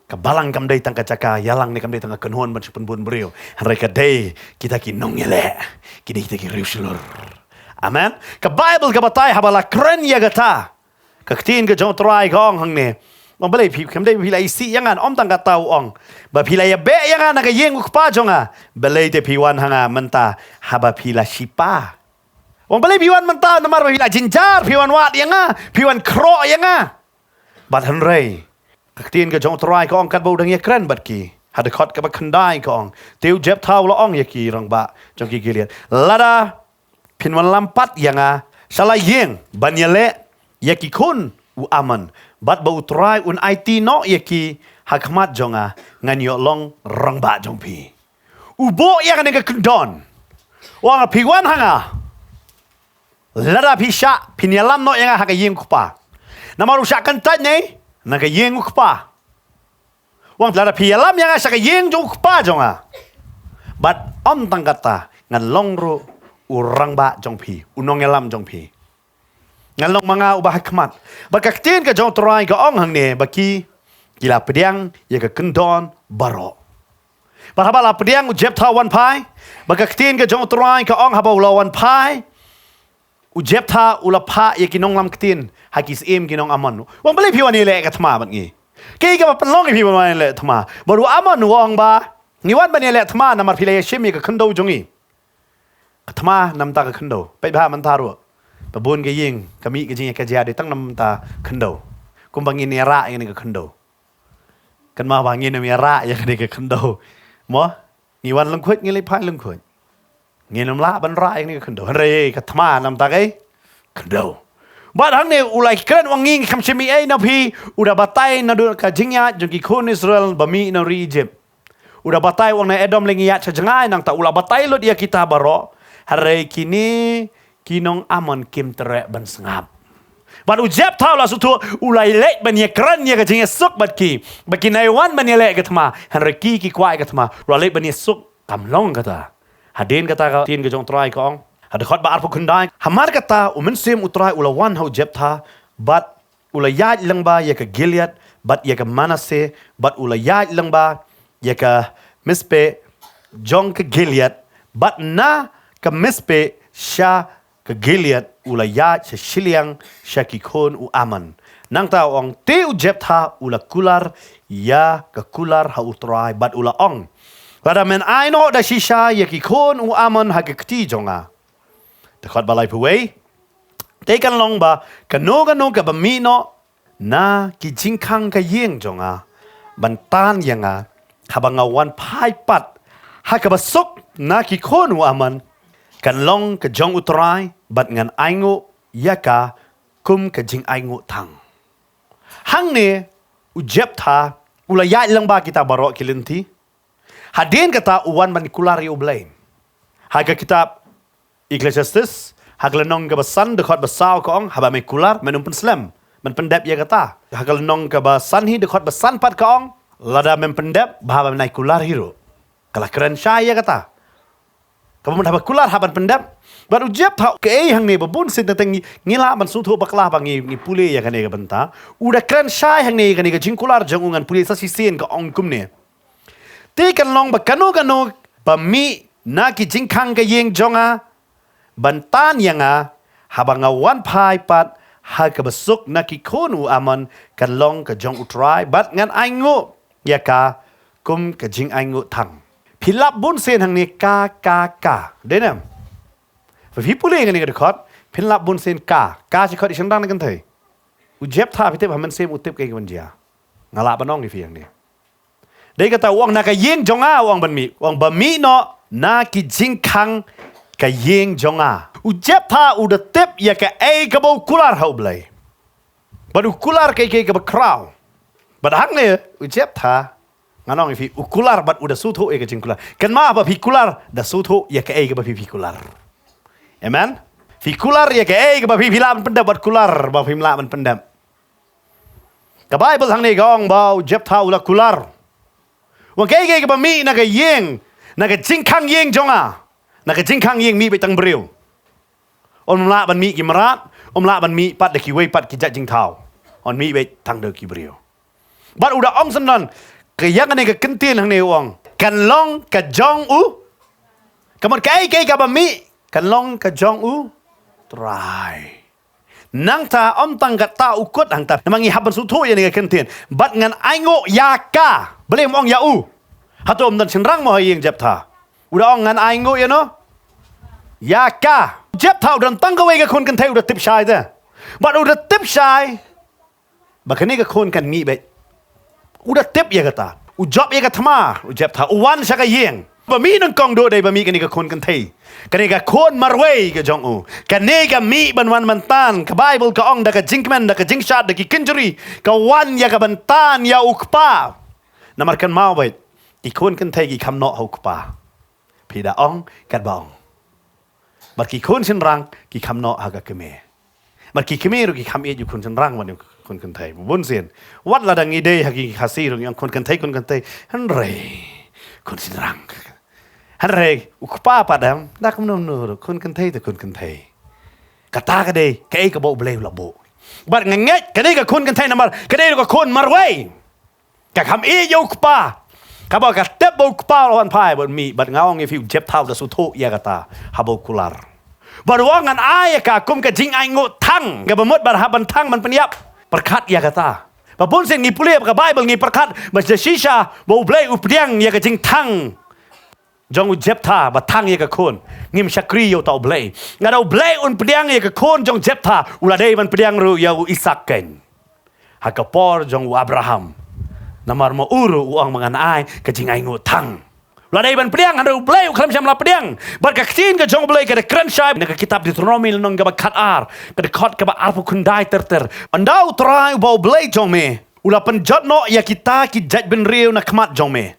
Ka balang kam dei tang ka jaka ïalang ne kam dei tang ka kynhun ban shu pynbun briew. Hynrei ka dei kita ki nongïaleh, ki dei kita ki riewshlur. Amen. Ka Baibl ka batai haba la kren ïa kata, ka ktien ka jong u Trai ka ong hangne, ong, balei phi, kam dei phi la isih ïa nga? Ym tang kata, u ong, ba phi la ïa beh ïa nga na ka ïing u kpa jong nga. Balei te phi wan ha nga mynta haba phi la shipa? Ong, balei phi wan mynta? Namar ba phi la jynjar, phi wan wad ïa nga, phi wan khroh ïa nga. Bad hynrei ka ktien ka jong u Trai ka ong, katba u dang ïakren bad ki, ha dkhot kaba khyndai ka ong, te u Jeptha u la ong ïa ki rangbah jong ki Gilead, lada phin wanlam pat ïa nga sha la ïing ban ïaleh ïa ki khun u Ammon, bad ba u Trai un aiti noh ïa ki ha khmat jong nga, ngan ïoh long rangbah jong phi. U buh ïa kane ka kyndon. U ong, phi wan ha nga, lada phi shah, phin ïalam noh ïa nga ha ka ïing u kpa. Namar u shah kyntait ne na ka ïing u kpa. U ong, lada phi ïalam ïa nga sha ka ïing jong u kpa jong nga, bad ym tang kata, ngan long ruh u rangbah jong phi, u nongïalam jong phi. Ngan long ma nga uba ha khmat. Bad ka ktien ka jong u Trai ka ong hangne ba ki, ki la pdiang ïa ka kyndon baroh. Bad haba la pdiang, u Jeptha u wan phai. Bad ka ktien ka jong u Trai ka ong, haba u la wan phai, u Jeptha u la phah ïa ki nonglam ktien ha ki syiem ki nong Ammon. U ong, balei phi wan ïaleh ka thma bad ngi? Kaei kaba pynlong ïa phi ban wan ïaleh thma? Bad u Ammon u ong ba, ngi wan ban ïaleh thma namar phi la ïashim ïa ka khyndew jong ngi. Ka thma namar ka khyndew. Peit bha mynta ruh, ba bun ka ïing ka mih ka jingïakajia dei tang namar ka khyndew. Kumba ngin ïarah ïa kane ka khyndew. Kynmaw ba ngin ym ïarah ïa kane ka khyndew, mo? Ngi wan lyngkhuid, ngi leit phai lyngkhuid. Ngin ym lah ban rah ïa kane ka khyndew. Hynrei ka thma namar ka khyndew. Bad hangne u la kren, u ong, ngi kam shym ïohi ei na phi. U da batai naduh ka jingïaid jong ki khun Israel ba mih na ri Ijipt. U da batai, u ong, na Edom lei ngi ïaid sha jngai, nangta u la batai lut ïa kita baroh. Hynrei kine ki nong Ammon kim treh ban sngap. Bad u Jeptha u la sngewthuh, u la leit ban ïakren ïa ka jingïasuk bad ki, ba kin nang wan ban ïaleh ka thma. Hynrei ki, ki kwah ïa ka thma. U la leit ban ïasuk, kam long kata. Hadien kata ka ktien ka jong u Trai ka ong ha dkhot ba arphew khyndai, hamar kata u Mynsiem u Trai u la wan ha u Jeptha, bad u la ïaid lyngba ïa ka Gilead bad ïa ka Manasseh, bad u la ïaid lyngba ïa ka Mispe jong ka Gilead, bad na ka Mispe sha ka Gilead u la ïaid sha shiliang sha ki khun u Ammon. Nangta u ong, te u Jeptha u la kular ïa ka kular ha u Trai bad u la ong, lada men ai noh da shisha ïa ki khun u Ammon ha ka kti jong nga. Dkhot ba laiphew wei, te kan long ba kano kano kaba mih noh na ki jingkhang ka ïing jong nga ban tan ïa nga, haba nga wan phai pat ha kaba suk na ki khun u Ammon, kan long ka jong u Trai, bad ngan ainguh ïa ka kum ka jingainguh thang. Hangne u Jeptha u la ïaid lyngba kita baroh ki lynti. Hadien kata u wan ban kular ïa u Blei. Ha ka kitab Ecclesiastes, ha ka lynnong kaba san, dkhot ba saw ka ong, haba me kular, men ym pynslem, men pyndep ïa kata. Ha ka lynnong kaba sanhi, dkhot ba san pat ka ong, lada men pyndep, bha ba men ai kular hi ruh. Ka la kren shai ïa kata. Kaba mut haba kular hap ban pyndep. Bad u Jeptha, kaei hangne ba bun sien teng teng ngi, ngi lah ban sngewthuh bakla ba ngi, ngi pule ïa kane ka bynta. U da kren shai hangne ïa kane ka jingkular jong u, ngan pule sa shisien, ka ong kumne. Te kan long ba kano kano ba mih na ki jingkhang ka ïing jong nga ban tan ïa nga, haba nga wan phai pat ha kaba suk na ki khun u Amon kan long ka jong U Trai, bad ngan ainguh ïa ka kum ka jingainguh thang. Phi lap bun sien hangne ka, ka, ka. Dei ne em? Phi pule hangne ka dkhot, phin lap bun sien ka. Ka shi khot i shynrang na kynthei. U Jeptha, phi tip ha mynsiem u tip kaei kaban jia. Nga lah ban ong ïa phi hangne. Dei kata u ong na ka ïing jong nga u ong ban mih. U ong ba mih noh na ki jingkhang ka ïing jong nga. U Jeptha u da tip ïa kaei kaba u kular ha U Blei. Bad u kular kaei kaei kaba khraw. Bad hangne u Jeptha, ngan ong ïa phi, u kular bad u da sngewthuh ïa ka jingkular. Kynmaw ba phi kular da sngewthuh ïa kaei kaba phi phi kular. Amen. Phi kular ïa kaei kaba phi phi lah ban pyndep bad kular ba phim lah ban pyndep. Ka Baibl hangne ka ong ba u Jeptha u la kular. U ong kaei kaei kaba mih na ka ïing, na ka jingkhang ïing jong nga, na ka jingkhang ïing mih beit tang briew. Um lah ban mih ki mrad, um lah ban mih pat da kiwei pat ki jait jingthaw. Un mih beit tang da ki briew. Bad u da ong syndon, ka ïa kane ka kyntien hangne u ong, kan long ka jong U. Ka mut kaei kaei kaba mih, kan long ka jong U Trai. Nangta ym tang kata u kut hangta. Namar ngi hap ban sngewthuh ïa kane ka kyntien. Bad ngan ainguh ïa ka. Balei ym ong ïa u? Hato ym don shynrang mo ha ïing Jeptha? U da ong ngan ainguh ïa no? Ïa ka. Jeptha u don tang kawei ka khun kynthei u da tip shai te. Bad u da tip shai ba kane ka khun kan mih beit. U da tip ïa kata. U jop ïa ka thma, u Jeptha, u wan sha ka ïing. Ba mih nyngkong duh dei ba mih kane ka khun kynthei. Kane ka khun marwei ka jong u. Kane ka mih ban wan ban tan, ka Baibl ka ong da ka jingkmen, da ka jingshad, da ki kynjri, ka wan ïa ka ban tan ïa u kpa. Namar kynmaw beit, ki khun kynthei ki kham noh ha u kpa. Phi da ong, katba ong. Bad ki khun shynrang ki kham noh ha ka kmie. Bad ki kmie ruh ki kham ïeit ïa u khun shynrang bad ïa u khun kynthei. Bun sien. Wat lada ngi dei ha ki Khasi ruh ngi ong khun kynthei, khun kynthei. Hynrei khun shynrang. Hynrei u kpa pat em, da kumno kumno ruh khun kynthei te khun kynthei. Kata ka dei kaei kaba U Blei u la buh. Bad nga ngeit ka dei ka khun kynthei namar ka dei ruh ka khun marwei. Ka kham ïeit ïa u kpa. Kaba ka tip ba u kpa u la wan phai bad mih, bad nga ong ïa phi u Jeptha u da sngewthuh ïa kata haba u kular. Bad u ong ngan ai ïa ka kum ka jingainguh thang, kaba mut ban hap ban thang ban pynïap. Pyrkhat ïa kata. Ba bun sien ngi pule ba ka Baibl ngi pyrkhat ba shisha ba U Blei u pdiang ïa ka jingthang jong u Jeptha ba thang ïa ka khun. Ngim shakri ïa uta U Blei. Lada U Blei un pdiang ïa ka khun jong Jeptha, u la dei ban pdiang ruh ïa u Isaak keiñ. Ha ka por jong u Abraham. Namar ma u ruh u ong ma ngan ai ka jingainguh thang. U la dei ban pdiang, hynrei U Blei u khlem shym la pdiang. Bad ka ktien ka jong U Blei ka da kren shai na ka kitab Deuteronomi lynnong kaba khatar, ka dkhot kaba arphew khyndai ter ter. Ynda U Trai uba U Blei jong me u la pynjot noh ïa kita ki jaitbynriew na khmat jong me,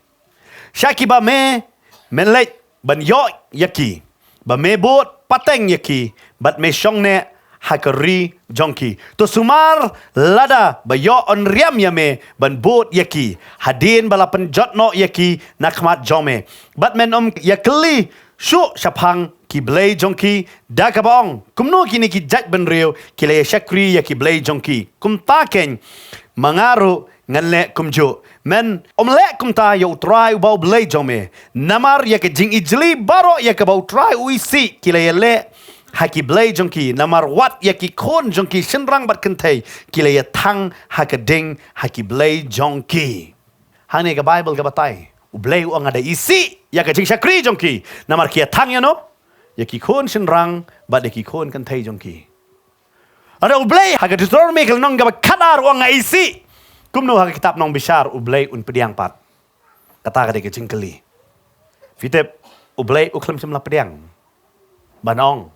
sha kiba me, me leit ban ïoh ïa ki, ba me bud pateng ïa ki, bad me shong neh ha ka ri jong ki. To sumar lada ba ïoh yn riam ïa me ban bud ïa ki hadien ba la pynjot noh ïa ki na khmat jong me. Bad men ym ïakylli shuh shaphang ki blei jong ki da kaba ong, kumno kine ki jaitbynriew ki la ïashakri ïa ki blei jong ki. Kumta keiñ ma nga ruh ngan leh kumjuh. Men ym leh kumta ïa U Trai uba U Blei jong me. Namar ïa ka jingijli baroh ïa kaba U Trai u isih ki la ïaleh ha ki blei jong ki. Namar wat ïa ki khun jong ki shynrang bad kynthei ki la ïathang ha ka ding ha ki blei jong ki. Hangne ka Baibl ka batai U Blei u ong nga da isih ïa ka jingshakri jong ki. Namar ki ïathang ïa no, ïa ki khun shynrang bad ïa ki khun kynthei jong ki. Lada U Blei ha ka Deuteronomi ka lynnong kaba khatar u ong nga isih, kumno ha ka kitab Nongbishar U Blei un pdiang pat? Kata ka dei ka jingkylli. Phi tip, U Blei u khlem shym la pdiang ban ong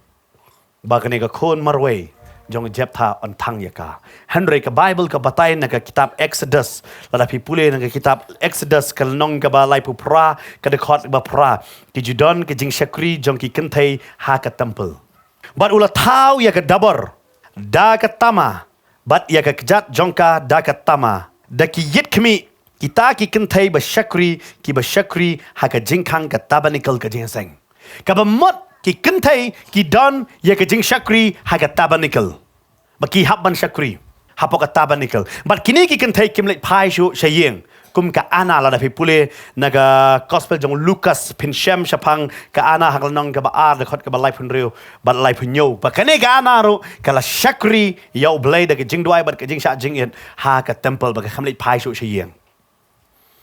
ba kane ka khun marwei jong Jeptha yn thang ïa ka. Hynrei ka Baibl ka batai na ka kitab Exodus. Lada phi pule na ka kitab Exodus ka lynnong kaba laiphew phra, ka dkhot ba phra, ki ju don ka jingshakri jong ki kynthei ha ka temple. Bad u la thaw ïa ka dabor da ka tama, bad ïa ka kjat jong ka da ka tama, da ki ïit khmih, kita ki kynthei ba shakri kiba shakri ha ka jingkhang ka tabernacle ka jingïaseng. Kaba mut ki kynthei ki don ïa ka jingshakri ha ka tabernacle ba ki hap ban shakri. hapoh ka tabernacle. Bad kine ki kynthei kim leit phai shuh sha ïing. Kum ka Anna, lada phi pule na ka gospel jong u Lukas, phin shem shaphang ka Anna ha ka lynnong kaba ar, dkhot kaba laiphew hynriew bad laiphew hynñiew. Ba kane ka Anna ruh ka la shakri ïa U Blei da ka jingduwai bad ka jingshah jingit ha ka temple, ba ka kam leit phai shuh sha ïing.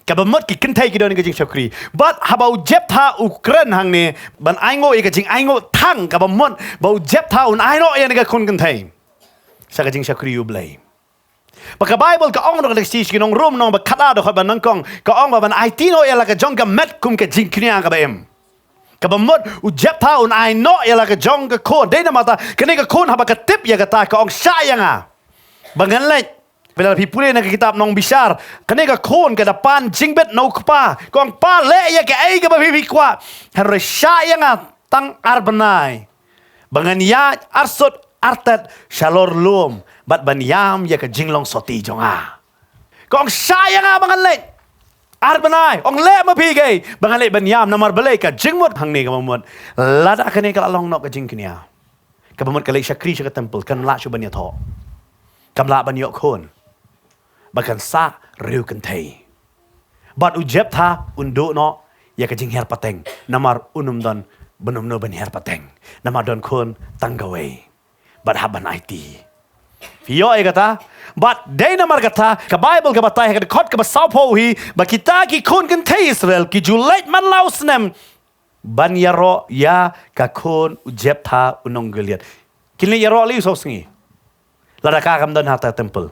Kaba mut ki kynthei ki don ka jingshakri. Bad haba u Jeptha u kren hangne ban ainguh ïa ka jingainguh thang, kaba mut ba u Jeptha un ai noh ïa kane ka khun kynthei sha ka jingshakri U Blei. Ba ka Baibl ka ong ruh, ka dei shi ki nong Rom, nong ba khatar, dkhot ba nyngkong, ka ong ba ban aiti noh ïa la ka jong ka met kum ka jingkñia kaba im. Kaba mut u Jeptha un ai noh ïa la ka jong ka khun. Dei namar kata kane ka khun, haba ka tip ïa kata, ka ong, "Shah ïa nga ba ngan leit." Phi la, phi pule na ka kitab Nongbishar, kane ka khun ka da pan jingbit na u kpa, ka ong, "Pa, leh ïa kaei kaba phi, phi kwah, hynrei shah ïa nga tang ar bnai ba ngan ïaid arsut artet shalor lum bad ban ïam ïa ka jinglong sotti jong nga." Ka ong, "Shah ïa nga ba ngan leit ar bnai." Ong, "Leh ma phi kaei ba ngan leit ban ïam." Namar balei? Ka jingmut hangne kaba mut, lada kane ka la long noh ka jingkñia, kaba mut ka leit shakri sha ka temple, kam lah shuh ban ïathoh, kam lah ban ïoh khun, ba kan sah riew kynthei. Bad u Jeptha un duh noh ïa ka jinghiar pateng, namar un ym don bynno bynno ban hiar pateng, namar don khun tang kawei. Bad hap ban aiti. Phi ïoh ïa kata? Bad dei namar kata ka Baibl ka batai ha ka dkhot kaba sawphew hi, ba kita ki khun kynthei Israel ki ju leit man la u snem ban ïaroh ïa ka khun u Jeptha u nong Gilead. Kin leit ïaroh lei saw sngi, lada ka kam don ha ka temple.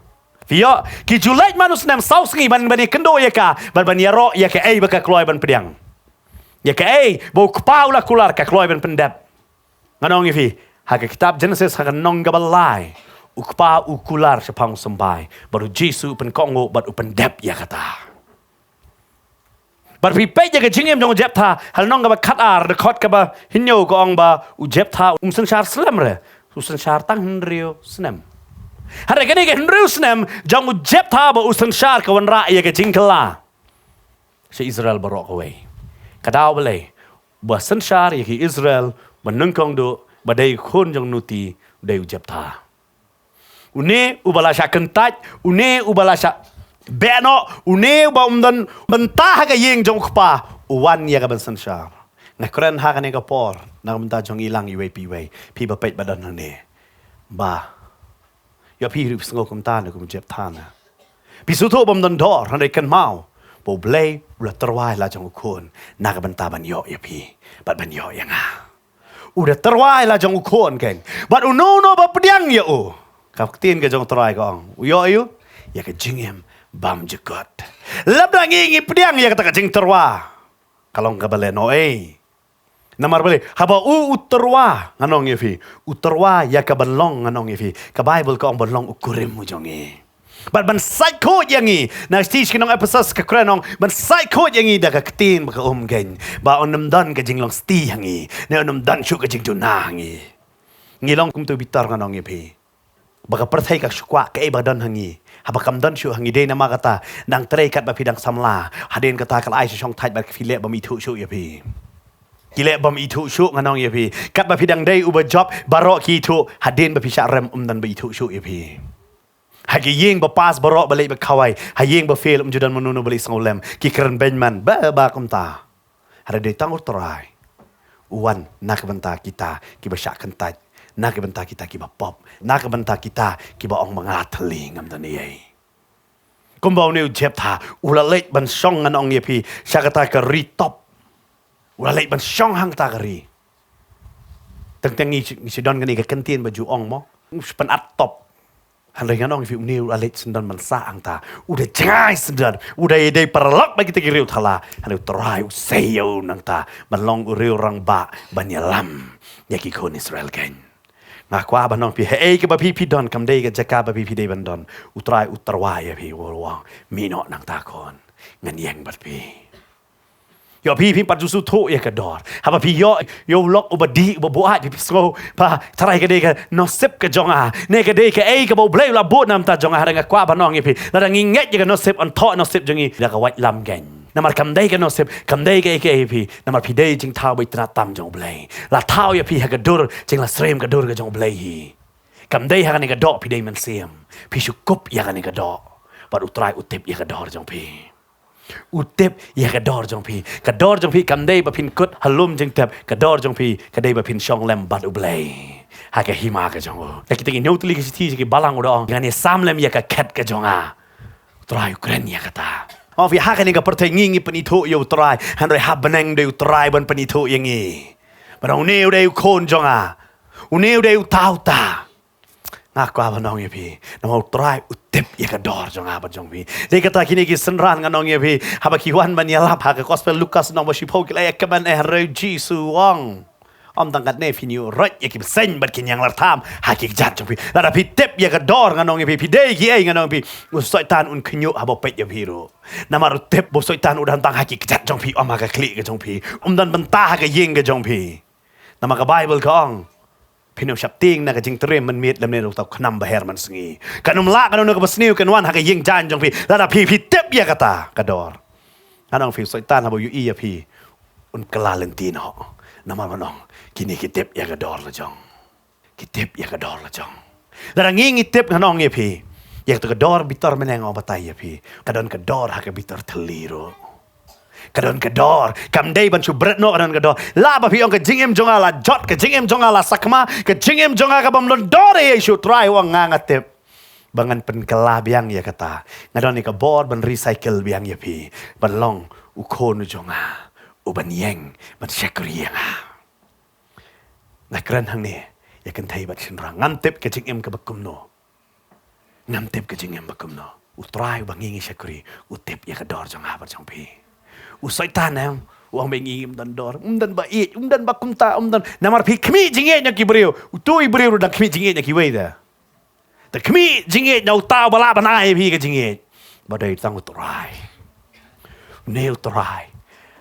Phi ïoh, ki ju leit man u snem saw sngi ban, ban ïakynduh ïa ka, ban, ban ïaroh ïa kaei ba ka kloi ban pdiang, ïa kaei ba u kpa u la kular, ka kloi ban pyndep. Ngan ong ïa phi, ha ka kitab Genesis, ha ka lynnong kaba lai, u kpa u kular shaphang u symbai, bad u Jisu u pynkohnguh bad u pyndep ïa kata. Bad phi peit ïa ka jingim jong u Jeptha ha lynnong kaba khatar, dkhot kaba hynñiew, ka ong ba u Jeptha um synshar slem re, u synshar tang hynriew snem. Hynrei kane ka hynriew snem jong u Jeptha ba u synshar ka wanrah ïa ka jingkylla sha Israel baroh kawei. Ka daw balei? Ba synshar ïa ki Israel ba nyngkong duh, ba dei khun jong u Noti, u dei u Jeptha. Une uba la shah kyntait, une uba la shah beh noh, une uba um don bynta ha ka ïing jong u kpa, u wan ïa ka ban synshar. Nga kren ha kane ka por na ka bynta jong i lang iwei pa iwei, phi ba peit ba don hangne, ba ïoh phi ruh phi sngew kumta ne kum u Jeptha ne. Phi sngewthuh bym don dor, hynrei kynmaw ba U Blei u la tyrwa ïa la jong u khun na ka bynta ban ïoh ïa phi bad ban ïoh ïa nga. U da tyrwa ïa la jong u khun keiñ. Bad uno uno ba pdiang ïa u, ka ktien ka jong u Trai ka ong, u ïoh ïa u ïa ka jingim bymjukut. Lada ngi, ngi pdiang ïa kata ka jingtyrwa, ka long kaba lehnohei. Namar balei? Haba u, u tyrwa, ngan ong ïa phi, u tyrwa ïa ka ban long, ngan ong ïa phi, ka Baibl ka ong ban long u kurim u jong ngi. Bad ban sait khuid ïa ngi. Na ka shithi sha ki nong Ephesus ka kren, ong ban sait khuid ïa ngi da ka ktien ba ka um keiñ, ba un ym don ka jinglong sti ha ngi, ne un ym don shuh ka jingduna ha ngi. Ngi long kum uto u bitar, ngan ong ïa phi, ba ka pyrthei ka shu kwah kaei ba don ha ngi, haba kam don shuh ha ngi. Dei namar kata, nang trei katba phi dang samla, hadien kata ka la ai sha shongthait bad phi leh bym ithuh shuh ïa phi. Ki leh bym ithuh shuh, ngan ong ïa phi. Katba phi dang dei uba jop, baroh ki ithuh, hadien ba phi shah rem, ym don ba ithuh shuh ïa phi. Ha ki ïing ba pass baroh ba leit ba khawai, ha ïing ba fail ym ju don mano mano ba leit sngewlem, ki kren beiñ man ba, ba kumta. Hynrei dei tang U Trai u wan na ka bynta kita kiba shah kyntait, na ka bynta kita kiba pop, na ka bynta kita kiba ong ma nga thylli ngam don eiei. Kumba une u Jeptha u la leit ban shong, ngan ong ïa phi, sha kata ka ri top. U la leit ban shong hangta ka ri. Teng teng ngi, ngi shu don kane ka kyntien ba ju ong mo, u shu pynat top. Hynrei ngan ong ïa phi, une u la leit syndon ban sah hangta. U da jngai syndon, u da ïadei paralok bad kita ki riew thala. Hynrei U Trai u sei ïa u nangta ban long u riew rangbah ban ïalam ïa ki khun Israel keiñ. Nga kwah ban ong ïa phi, haei kaba phi, phi don, kam dei ka jaka ba phi, phi dei ban don, U Trai u tyrwa ïa phi, u ong, mih noh nangta khun, ngan ïeng bad phi. Ïoh phi, phi pat ju sngewthuh ïa ka dor. Haba phi ïoh ïa u lok uba dih, uba buaid, phi, phi sngew ba, trai, ka dei ka nusip ka jong nga, ne ka dei kaei kaba U Blei u la buh na ka bynta jong nga. Hynrei nga kwah ban ong ïa phi, lada ngi ngeit ïa ka nusip, yn thoh nusip jong ngi da ka waitlam keiñ. Namar kam dei ka nusip, kam dei kaei kaei ïa phi. Namar phi dei jingthaw ba itynnad tam jong U Blei. La thaw ïa phi ha ka dur jinglasyriem, ka dur ka jong U Blei hi. Kam dei ha kane ka doh phi dei mynsiem. Phi shu kup ïa kane ka doh. Bad U Trai u tip ïa ka dor jong phi. U tip ïa ka dor jong phi. Ka dor jong phi kam dei ba phin kut ha lum jingtep. Ka dor jong phi ka dei ba phin shong lem bad U Blei ha ka hima ka jong u. Ïa kita ki hynñiew tylli ki shithi jong ki Balang u da ong, ngan ïa sam lem ïa ka khet ka jong nga. U Trai u kren ïa kata. Ong phi ha kane ka pyrthei ngi ngi pynithuh ïa U Trai. Hynrei ha bneng dei U Trai ban pynithuh ïa ngi. Ba une u dei u khun jong nga. Une u dei uta uta. Nga kwah ban ong ïa phi, namar U Trai u tip ïa ka dor jong nga bad jong phi. Dei kata kine ki synran ngan ong ïa phi, haba ki wan ban ïalap ha ka gospel Lukas lynnong ba shiphew ki la ïa kmen, eh, hynrei U Jisu u ong, ym tang katne, phin ïuh roit ïa ki bseiñ bad ki ñianglartham ha ki kjat jong phi. Lada phi tip ïa ka dor ngan ong ïa phi, phi dei kiei ngan ong ïa phi, u Soitan un khynñiuh haba u peit ïa phi ruh. Namar u tip ba u Soitan u don tang ha ki kjat jong phi, ym ha ka khlieh ka jong phi. Um don bynta ha ka ïing ka jong phi. Namar ka Baibl ka ong, phin ym sheptieng na ka jingtriem mynmiet lymne na uta u khnam ba her mynsngi. Kan ym lah kano kano kaba sniew kan wan ha ka ïing jaiñ jong phi lada phi, phi tip ïa kata ka dor. Ngan ong phi, u Soitan haba u ïohi ïa phi un kylla lynti noh. Namar ban ong, kine ki tip ïa ka dor la jong. Ki tip ïa ka dor la jong. Lada ngi ngi tip ngan ong ïa phi, ïa kata ka dor bitar mynne nga ong batai ïa phi, ka don ka dor ha ka bitar thylli ruh. Ka don ka dor, kam dei ban shu bret noh, ka don ka dor. Lah ba phi ong ka jingim jong nga la jot, ka jingim jong nga la sakma, ka jingim jong nga ka bym don dor, eh, Jisu Trai, u ong nga nga tip ba ngan pynkylla biang ïa kata. Nga don ïa ka bor ban recycle biang ïa phi, ban long u khun u jong nga, u ban ïeng ban shakri ïa nga. Nga kren hangne ïa kynthei bad shynrang. Ngam tip ka jingim kaba kumno. Ngam tip ka jingim ba kumno. U Trai uba ngi ngi shakri, u tip ïa ka dor jong nga bad jong phi. U Soitan em, u ong ba ngi ngim don dor, um don ba ïeit, um don ba kumta, um don. Namar phi khmih jingïeit na ki briew. Uto i briew ruh dang khmih jingïeit na kiwei de. Te khmih jingïeit na uta uba lah ban ai phi ka jingïeit. Ba dei tang U Trai. Une U Trai,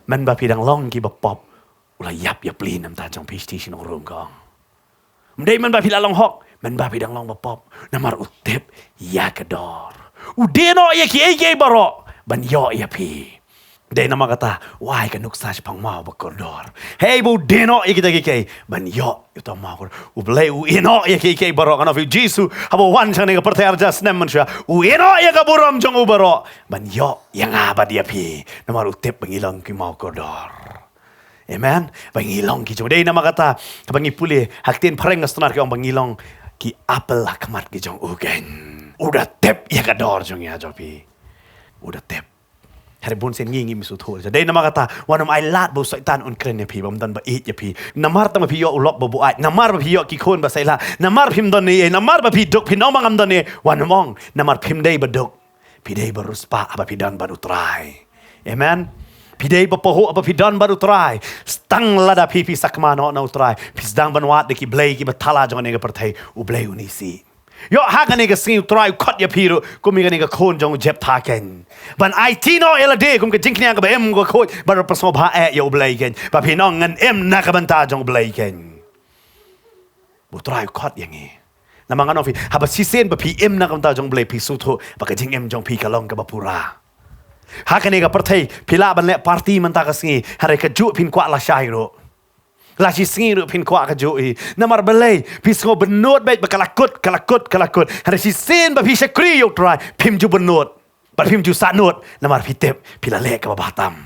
mynba phi dang long kiba pop, u la ïap ïa pli namar jong phi, shithi shnong Rom ka ong. Ym dei mynba phi la long hok, mynba phi dang long ba pop. Namar u tip ïa ka dor. U die noh ïa kiei kiei baroh ban ïoh ïa phi. Dei namar kata u ai ka nuksa shaphang maw ba kordor. Hei ba u die noh ïa kita kiei kiei ban ïoh ïa uta maw kordor. U Blei u ïeh noh ïa kiei kiei baroh. Ngan ong phi, Jisu haba u wan sha kane ka pyrthei ar hajar snem mynshuwa, u ïeh noh ïa ka burom jong u baroh ban ïoh ïa nga bad ïa phi. Namar u tip ba ngi long ki maw kordor. Amen. Ba ngi long ki jong u. Dei namar kata haba ngi pule ha ka ktien phareng ka snar ki ong ba ngi long ki apple ha khmat ki jong u keiñ. U da tip ïa ka dor jong ngi ha jong phi. U da tip. Hynrei bun sien ngi ngim sngewthuh. Dei namar kata wat nym ai lad ba u Soitan un kren ïa phi, ba ym don ba ïeit ïa phi. Namar tang ba phi ïoh u lok ba buaid, namar ba phi ïoh ki khun ba seilah, namar phim don ei ei, namar ba phi duk, phi ong ba ngam don ei ei. Wat nym ong, namar phim dei ba duk. Phi dei ba riewspah haba phi don bad U Trai. Amen. Phi dei ba pahuh haba phi don bad U Trai. Tang lada phi, phi sakma noh na U Trai, phi sdang ban wad da ki blei kiba thala jong kane ka pyrthei, U Blei un isih. Ïoh ha kane ka sngi U Trai u khot ïa phi ruh kum ïa kane ka khun jong u Jephtha keiñ, ban aiti noh ïa lade kum ka jingkñia kaba im, ka khuid, ban pynsngewbha eh ïa U Blei keiñ. Ba phin ong ngan im na ka bynta jong U Blei keiñ. U Trai u khot ïa ngi. Namar ngan ong phi, haba shisien ba phi im na ka bynta jong U Blei, phi sngewthuh ba ka jingim jong phi ka long kaba pura. Ha kane ka pyrthei phi lah ban leh party mynta ka sngi, hynrei kajuh phin kwah lashai ruh. La shi sngi ruh phin kwah kajuh hi. Namar balei? Phi sngew bynnud beit ba ka la kut, ka la kut, ka la kut. Hynrei shisien ba phi shakri ïa U Trai, phim ju bynnud. Bad phim ju sahnud, namar phi tip phi la leh kaba bha tam.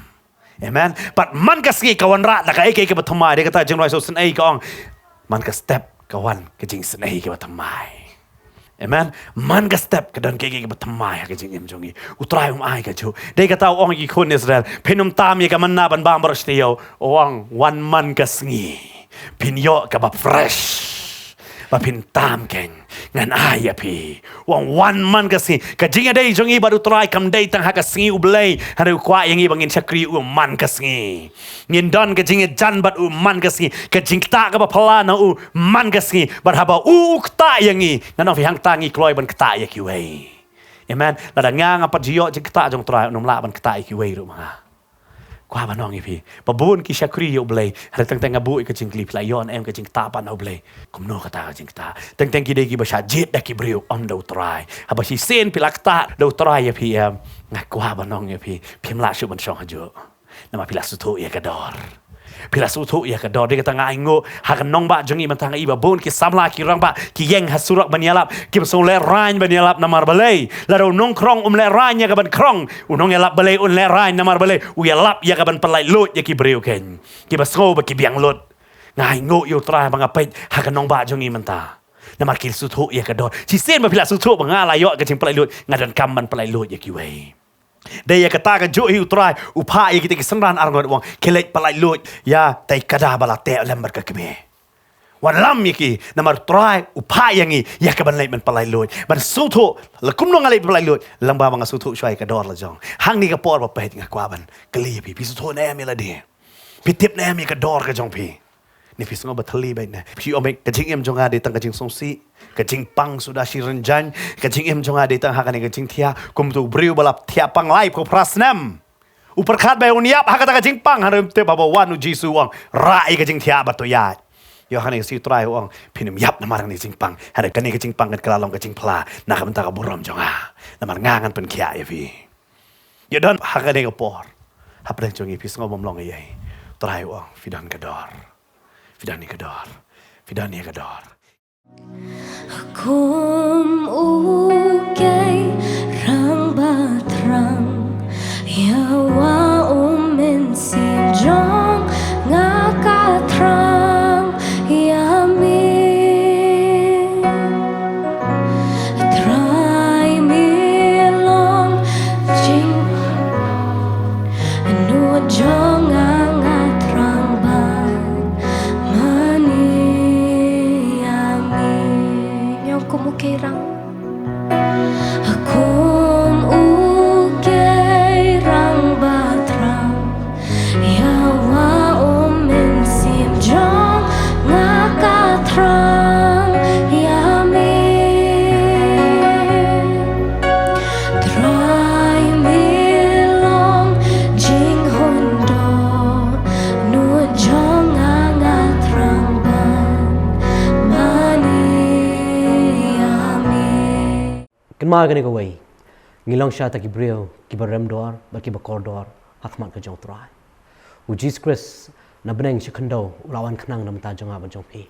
Amen. Bad man ka sngi ka wanrah da kaei kaei kaba thymmai. Dei kata jingrwai shisnei ka ong, man ka step ka wan ka jingsnei kaba thymmai. Amen. Man ka step ka don kaei kaei kaba thymmai ha ka jingim jong ngi. U Trai um ai kajuh. Dei kata u ong ïa ki khun Israel, phin ym tam ïa ka manna ban bam baroh shi taïew. U ong, wan man ka sngi phin ïoh kaba fresh ba phin tam keiñ, ngan ai ïa phi. U ong, wan man ka sngi. Ka jingïadei jong ngi bad U Trai kam dei tang ha ka sngi U Blei, hynrei u kwah ïa ngi ba ngin shakri u man ka sngi. Ngin don ka jingïajan bad u man ka sngi. Ka jingktah kaba phylla na u man ka sngi. Bad haba u, u ktah ïa ngi, ngan ong phi, hangta ngi kloi ban ktah ïa kiwei. Amen. Lada nga nga pat ju ïoh jingktah jong U Trai, un ym lah ban ktah ïa kiwei ruh ma nga. Kwah ban ong ïa phi, ba bun ki shakri ïa U Blei, hynrei teng teng nga buh ïa ka jingkylli, phi la ïoh ne em ka jingktah pat na U Blei? Kumno kata ka jingktah? Teng teng ki dei kiba shah jied da ki briew, ym da U Trai. Haba shisien phi la ktah da U Trai ïa phi em, nga kwah ban ong ïa phi, phim lah shuh ban shong hajuh. Namar phi la sngewthuh ïa ka dor. Phi la sngewthuh ïa ka dor, dei kata nga ainguh ha ka nongbah jong ngi mynta, nga i ba bun ki samla ki rangbah ki ïeng ha surok ban ïalap, kim sngew lehraiñ ban ïalap. Namar balei? Lada u nongkhrong um lehraiñ ïa ka ban khrong, u nongïalap balei un lehraiñ? Namar balei? U ïalap ïa ka ban pynlait luid ïa ki briew kein, kiba sngew ba ki biang lut. Nga ainguh ïa U Trai ba nga peit ha ka nongbah jong ngi mynta. Namar ki sngewthuh ïa ka dor. Shisien ba phi la sngewthuh ba nga la ïoh ka jingpynlait luid, nga donkam ban pynlait luid ïa kiwei. Dei ïa kata kajuh hi U Trai u phah ïa kita ki synran arngut, u ong, khie leit pynlait luid ïa tai kada ba la teh lem bad ka kmie. Wanlam ïa ki, namar U Trai u phah ïa ngi ïa ka ban leit ban pynlait luid, ban sngewthuh. La kumno nga leit pynlait luid? Lyngba ba nga sngewthuh shuwa ïa ka dor la jong. Hangne ka por ba peit, nga kwah ban kylli ïa phi, phi sngewthuh ne em ïa lade? Phi tip ne em ïa ka dor ka jong phi? Ne phi sngew ba thylli beit ne? Phi ong beit ka jingim jong nga dei tang ka jingsngewsih, ka jingpang suda shi rynjang, ka jingim jong nga dei tang ha kane ka jingthiah kum uto u briew ba la thiah pang laiphew phra snem. U pyrkhat ba un ïap ha kata ka jingpang, hynrei um tip haba wan U Jisu, u ong, rah ïa ka jingthiah bad to ïaid. Ïoh hangne ka sngi U Trai u ong, phin ym ïap namar kane ka jingpang, hynrei kane ka jingpang kan kylla long ka jingphla na ka bynta ka burom jong nga. Namar nga ngan pynkhiah ïa phi. Ïa don ha kane ka por, hapdeng jong ngi phi sngew bym long ei ei, U Trai u ong, phi don ka dor. Phi don ïa ka dor. Phi don ïa ka dor. Kum u kei rang ba thrang, ïa wa u mynsiem jong nga ka thrang ïa me. Trai me long jing nud jong nga, nga thrang ban mane ïa me. Ïa kum u kei rang. Kum u kei rang ba thrang, ïa wa u mynsiem jong nga ka thrang ïa me. Trai me long jinghun dohnud jong nga, nga thrang ban mane ïa me. Kynmaw kane kawei, ngi long shisha kita ki briew kiba rem dor bad kiba kordor ha khmat ka jong U Trai. U Jisu Khrist na bneng sha khyndew u la wan khnang na bynta jong nga bad jong phi.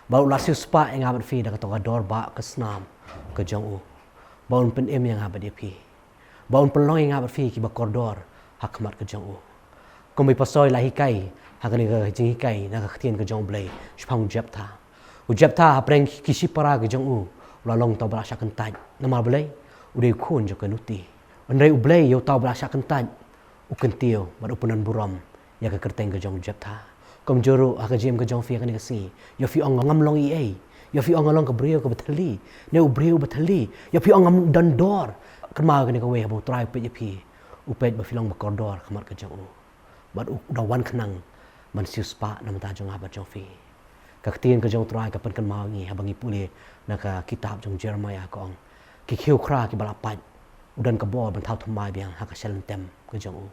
Bad u la siewspah ïa nga bad phi da kato ka dor ba ka snam ka jong u, ba un pynim ïa nga bad ïa phi, ba un pynlong ïa nga bad phi kiba kordor ha khmat ka jong u. Kum i pastor i la hikai ha kane ka jinghikai na ka ktien ka jong U Blei shaphang u Jeptha. U Jeptha hapdeng ki shipara ka jong u, u la long uta uba la shah kyntait. Namar balei? U dei u khun jong ka nuti. Hynrei U Blei ïa uta uba la shah kyntait u kyntiew bad u pyndonburom ïa ka kyrteng ka jong u Jeptha. Kumjuh ruh ha ka jingim ka jong phi ha kane ka sngi, ïoh phi ong ngam long ei ei, ïoh phi ong nga long ka briew kaba thylli, ne u briew uba thylli, ïoh phi ong ngam don dor. Kynmaw kane kawei, haba U Trai u peit ïa phi, u peit ba phi long ba kordor ha khmat ka jong u. Bad u da wan khnang ban siewspah na bynta jong nga bad jong phi. Ka ktien ka jong U Trai ka pynkynmaw ïa ngi haba ngi pule na ka kitab jong Jeremaïah, ka ong, ki khiew khra kiba la pait, u don ka bor ban thaw thymmai biang ha ka shalynter ka jong u.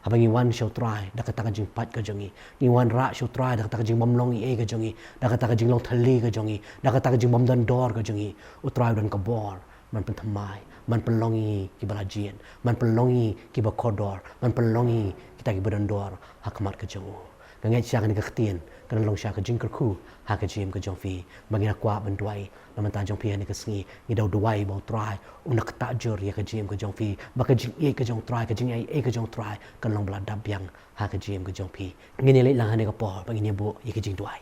Haba ngi wan sha U Trai da kata ka jingpait ka jong ngi, ngi wanrah sha U Trai da kata ka jingbymlong ei ei ka jong ngi, da kata ka jinglong thylli ka jong ngi, da kata ka jingbymdon dor ka jong ngi, U Trai u don ka bor ban pynthymmai, ban pynlong ïa ngi kiba la jied, ban pynlong ïa ngi kiba kordor, ban pynlong ïa ngi kita kiba don dor ha khmat ka jong u. Nga ngeit shisha kane ka ktien kan long shisha ka jingkyrkhu ha ka jingim ka jong phi, ba ngin ïa kwah ban duwai na bynta jong phi ha kane ka sngi. Ngi da duwai ba U Trai un da ktah jur ïa ka jingim ka jong phi, ba ka jingïeit ka jong U Trai, ka jingïeit ei ei ka jong U Trai kan long ba la dap biang ha ka jingim ka jong phi. Ngin ïa leit lang ha kane ka por ba ngin ïa buh ïa ka jingduwai.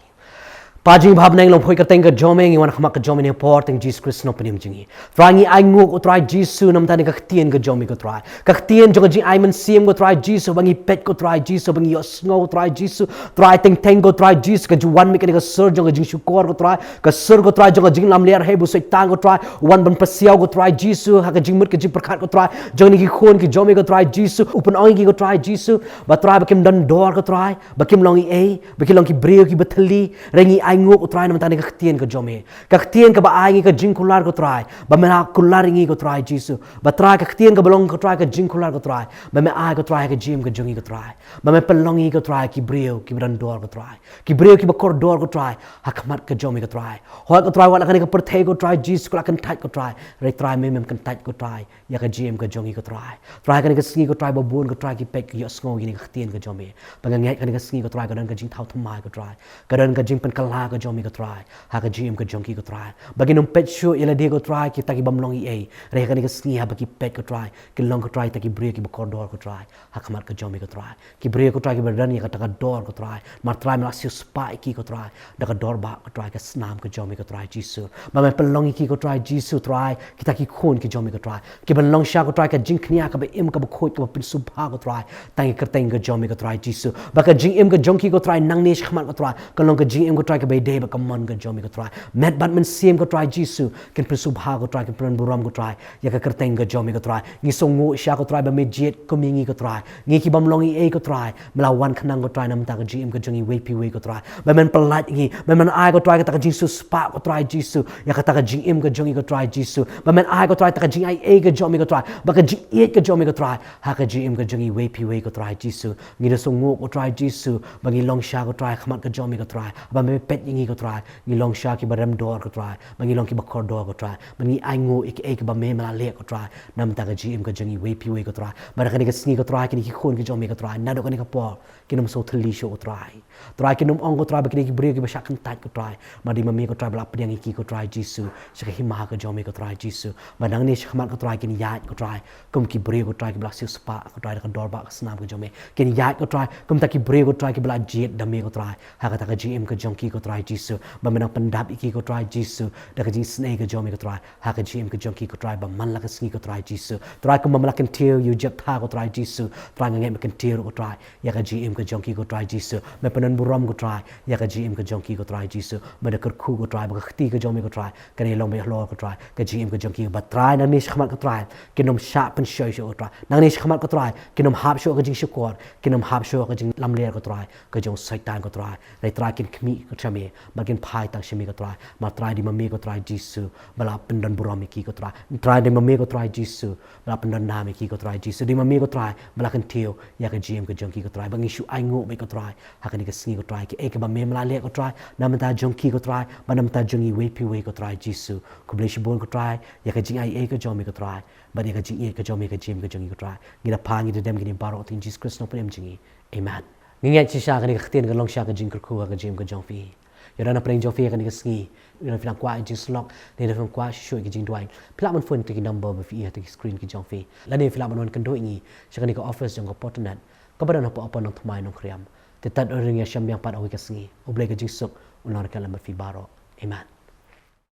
Kpa jong ngi ba ha bneng, long poi ka kyrteng ka jong me, ngi wan ha khmat ka jong me ha kane ka por, teng Jisu Khrist Nongpynim jong ngi. Trai ngi ainguh ko Trai Jisu na bynta kane ka ktien ka jong me ko Trai. Ka ktien jong ka jingai mynsiem ko Trai Jisu, ba ngi peit ko Trai Jisu, ba ngi ïohsngew ko Trai Jisu. Trai teng teng ko Trai Jisu, ka ju wan mih kane ka sur jong ka jingshukor ko Trai, ka sur ko Trai jong ka jinglamler hei ba u Soitan ko Trai u wan ban pasiaw ko Trai Jisu ha ka jingmut ka jingpyrkhat ko Trai jong kine ki khun ki jong me ko Trai Jisu. U pynong ïa ki ko Trai Jisu ba Trai ba kim don dor ko Trai, ba kim long ei ei, ba ki long ki briew kiba thylli. Hynrei ngi ai Nguh ko Trai namar kane ka ktien ka jong me. Ka ktien kaba ai ngi ka jingkular ko Trai. Ba me la kular ngi ko Trai Jisu. Ba Trai ka ktien kaba long ko Trai ka jingkular ko Trai. Ba me ai ko Trai ka jingim ka jong ngi ko Trai. Ba me pynlong ngi ko Trai ki briew kiba don dor ko Trai. Ki briew kiba kordor ko Trai. Ha khmat ka jong me ko Trai. Hooid ko Trai wat la kane ka pyrthei ko Trai Jisu ka la kyntait ko Trai. Hynrei Trai me mem kyntait ko Trai. Ïa ka jingim ka jong ngi ko Trai. Trai kane ka sngi ko Trai ba bun ko Trai ki peit ki ïohsngew ïa kane ka ktien ka jong me. Ba nga ngeit kane ka sngi ko Trai ka don ka jingthaw thymmai ko Trai. Ka don ka jingpynkylla ka jong me ko Trai. Ha ka jingim ka jong ki ko Trai. Ba kin ym peit shuh ïa lade ko Trai kita ki bym long ei ei. Hynrei kane ka sngi haba ki peit ko Trai. Kin long ko Trai kita ki briew kiba kordor ko Trai. Ha khmat ka jong me ko Trai. Ki briew ko Trai kiba don ïa kata ka dor ko Trai. Namar Trai me la siewspah ïa ki ko Trai. Da ka dor bah ko Trai ka snam ka jong me ko Trai Jisu. Ba me pynlong ïa ki ko Trai Jisu Trai. Kita ki khun ki jong me ko Trai. Kiban long sha ko Trai ka jingkñia kaba im kaba khuid kaba pynsngewbha ko Trai. Tang ïa ka kyrteng ka jong me ko Trai Jisu. Ba ka jingim ka jong ki ko Trai nangne shakhmat ko Trai. Kan long ka jingim ko Trai kaba ïadei bad ka mon ka jong me ko Trai. Met bad mynsiem ko Trai Jisu. Kin pynsngewbha ko Trai kin pyndonburom ko Trai. Ïa ka kyrteng ka jong me ko Trai. Ngi sngewnguh sha ko Trai ba me jied kum ïa ngi ko Trai. Ngi ki bym long ei ei ko Trai. Me la wan khnang ko Trai namar ka jingim ka jong ngi iwei pa iwei ko Trai. Ba men pyllait ngi. Ba men ai ko Trai kata ka jingsiewspah ko Trai Jisu. Ïa kata ka jingim ka jong ngi ko Trai Jisu. Ba men ai ko Trai kata ka jingaiei ka jong me ko Trai. Ba ka jingïeit ka jong me ko Trai. Ha ka jingim ka jong ngi iwei pa iwei ko Trai Jisu. Ngi da sngewnguh ko Trai Jisu. Ba ngi long sha ko Trai khmat ka jong me ko Trai. Ba me peit ïa ngi ko Trai. Ngi long sha kiba rem dor ko Trai. Ba ngi long kiba kordor ko Trai. Ba ngi ainguh ïa kiei kiba me me la leh ko Trai. Namar ka jingim ka jong ngi iwei pa iwei ko Trai. Ba da kane ka sngi ko Trai kine ki khun ki jong me ko Trai. Naduh kane ka por. Kin ym sngewthylli shuh ko Trai. Trai kin ym ong ko Trai ba kine ki briew kiba shah kyntait ko Trai. Namar dei ma me ko Trai ba la pdiang ïa ki ko Trai Jisu. Sha ka hima ka jong me ko Trai Jisu. Ba nangne shakhmat ko Trai kin ïaid ko Trai. Kum ki briew ko Trai kiba la siewspah ko Trai da ka dor bah ka snam ka jong me. Kin ïaid ko Trai. Kum kita ki briew ko Trai kiba la jied da me ko Trai. Ha kata ka jingim ka jong ki ko Trai Jisu. Ba me nang pyndap ïa ki ko Trai Jisu. Da ka jingisynei ka jong me ko Trai. Ha ka jingim ka jong ki ko Trai ba man la ka sngi ko Trai Jisu. Trai kumba me la kyntiew ïa u Jeptha ko Trai Jisu. Trai nga ngeit me kyntiew ruh ko Trai. Ïa ka jingim ka jong ki ko Trai Jisu. Me pyndonburom ko Trai. Ïa ka jingim ka jong ki ko Trai Jisu. Me da kyrkhu ko Trai ba ka kti ka jong me ko Trai. Kan ïalong beit halor ko Trai. Ka jingim ka jong ki ba Trai nangne shakhmat ko Trai. Kin ym shah pynshoi shuh ko Trai. Nangne shakhmat ko Trai. Kin ym hap shuh ka jingshukor. Kin ym hap shuh ka jinglamler ko Trai. Ka jong Soitan ko Trai. Hynrei Trai kin khmih ko Trai me. Ba kin phai tang sha me ko Trai. Namar Trai dei ma me ko Trai Jisu. Ba la pyndonburom ïa ki ko Trai. Trai dei ma me ko Trai Jisu. Ba la pyndonnam ïa ki ko Trai Jisu. Dei ma me ko Trai. Ba la kyntiew ïa ka jingim ka jong ki ko Trai. Ba ngi shu ainguh beit ko Trai. Ha kane ka sngi ko Trai. Kiei kiba me me la leh ko Trai. Namar jong ki ko Trai. Bad namar jong ngi iwei pa iwei ko Trai Jisu. Khublei shibun ko Trai. Ïa ka jingaiei ka jong me ko Trai. Bad ïa ka jingïeit ka jong me ka jingim ka jong ngi ko Trai. Ngi da pan ngi da dem kine baroh ha ka kyrteng Jisu Khrist nongpynim jong ngi. Amen. Ngi ngeit shisha kane ka ktien kan long shisha ka jingkyrkhu ha ka jingim ka jong phi. Ïa na pdeng jong phi ha kane ka sngi. Ïa phi nang kwah ïa ka jingsyllok, ne da phi nang kwah shuh shuh ïa ka jingduwai. Phi lah ban phone ïa ki number ba phi ïohi ha ka screen ka jong phi. Lane phi lah ban wan kynduh ïa ngi sha kane ka office jong ka Portland. Kaba don hapoh Upper Nongthymmai Nongkriam. Te tad ring ïa shem biang pat ha kawei ka sngi. U Blei ka jingsuk un long ryngkat lem bad phi baroh. Amen.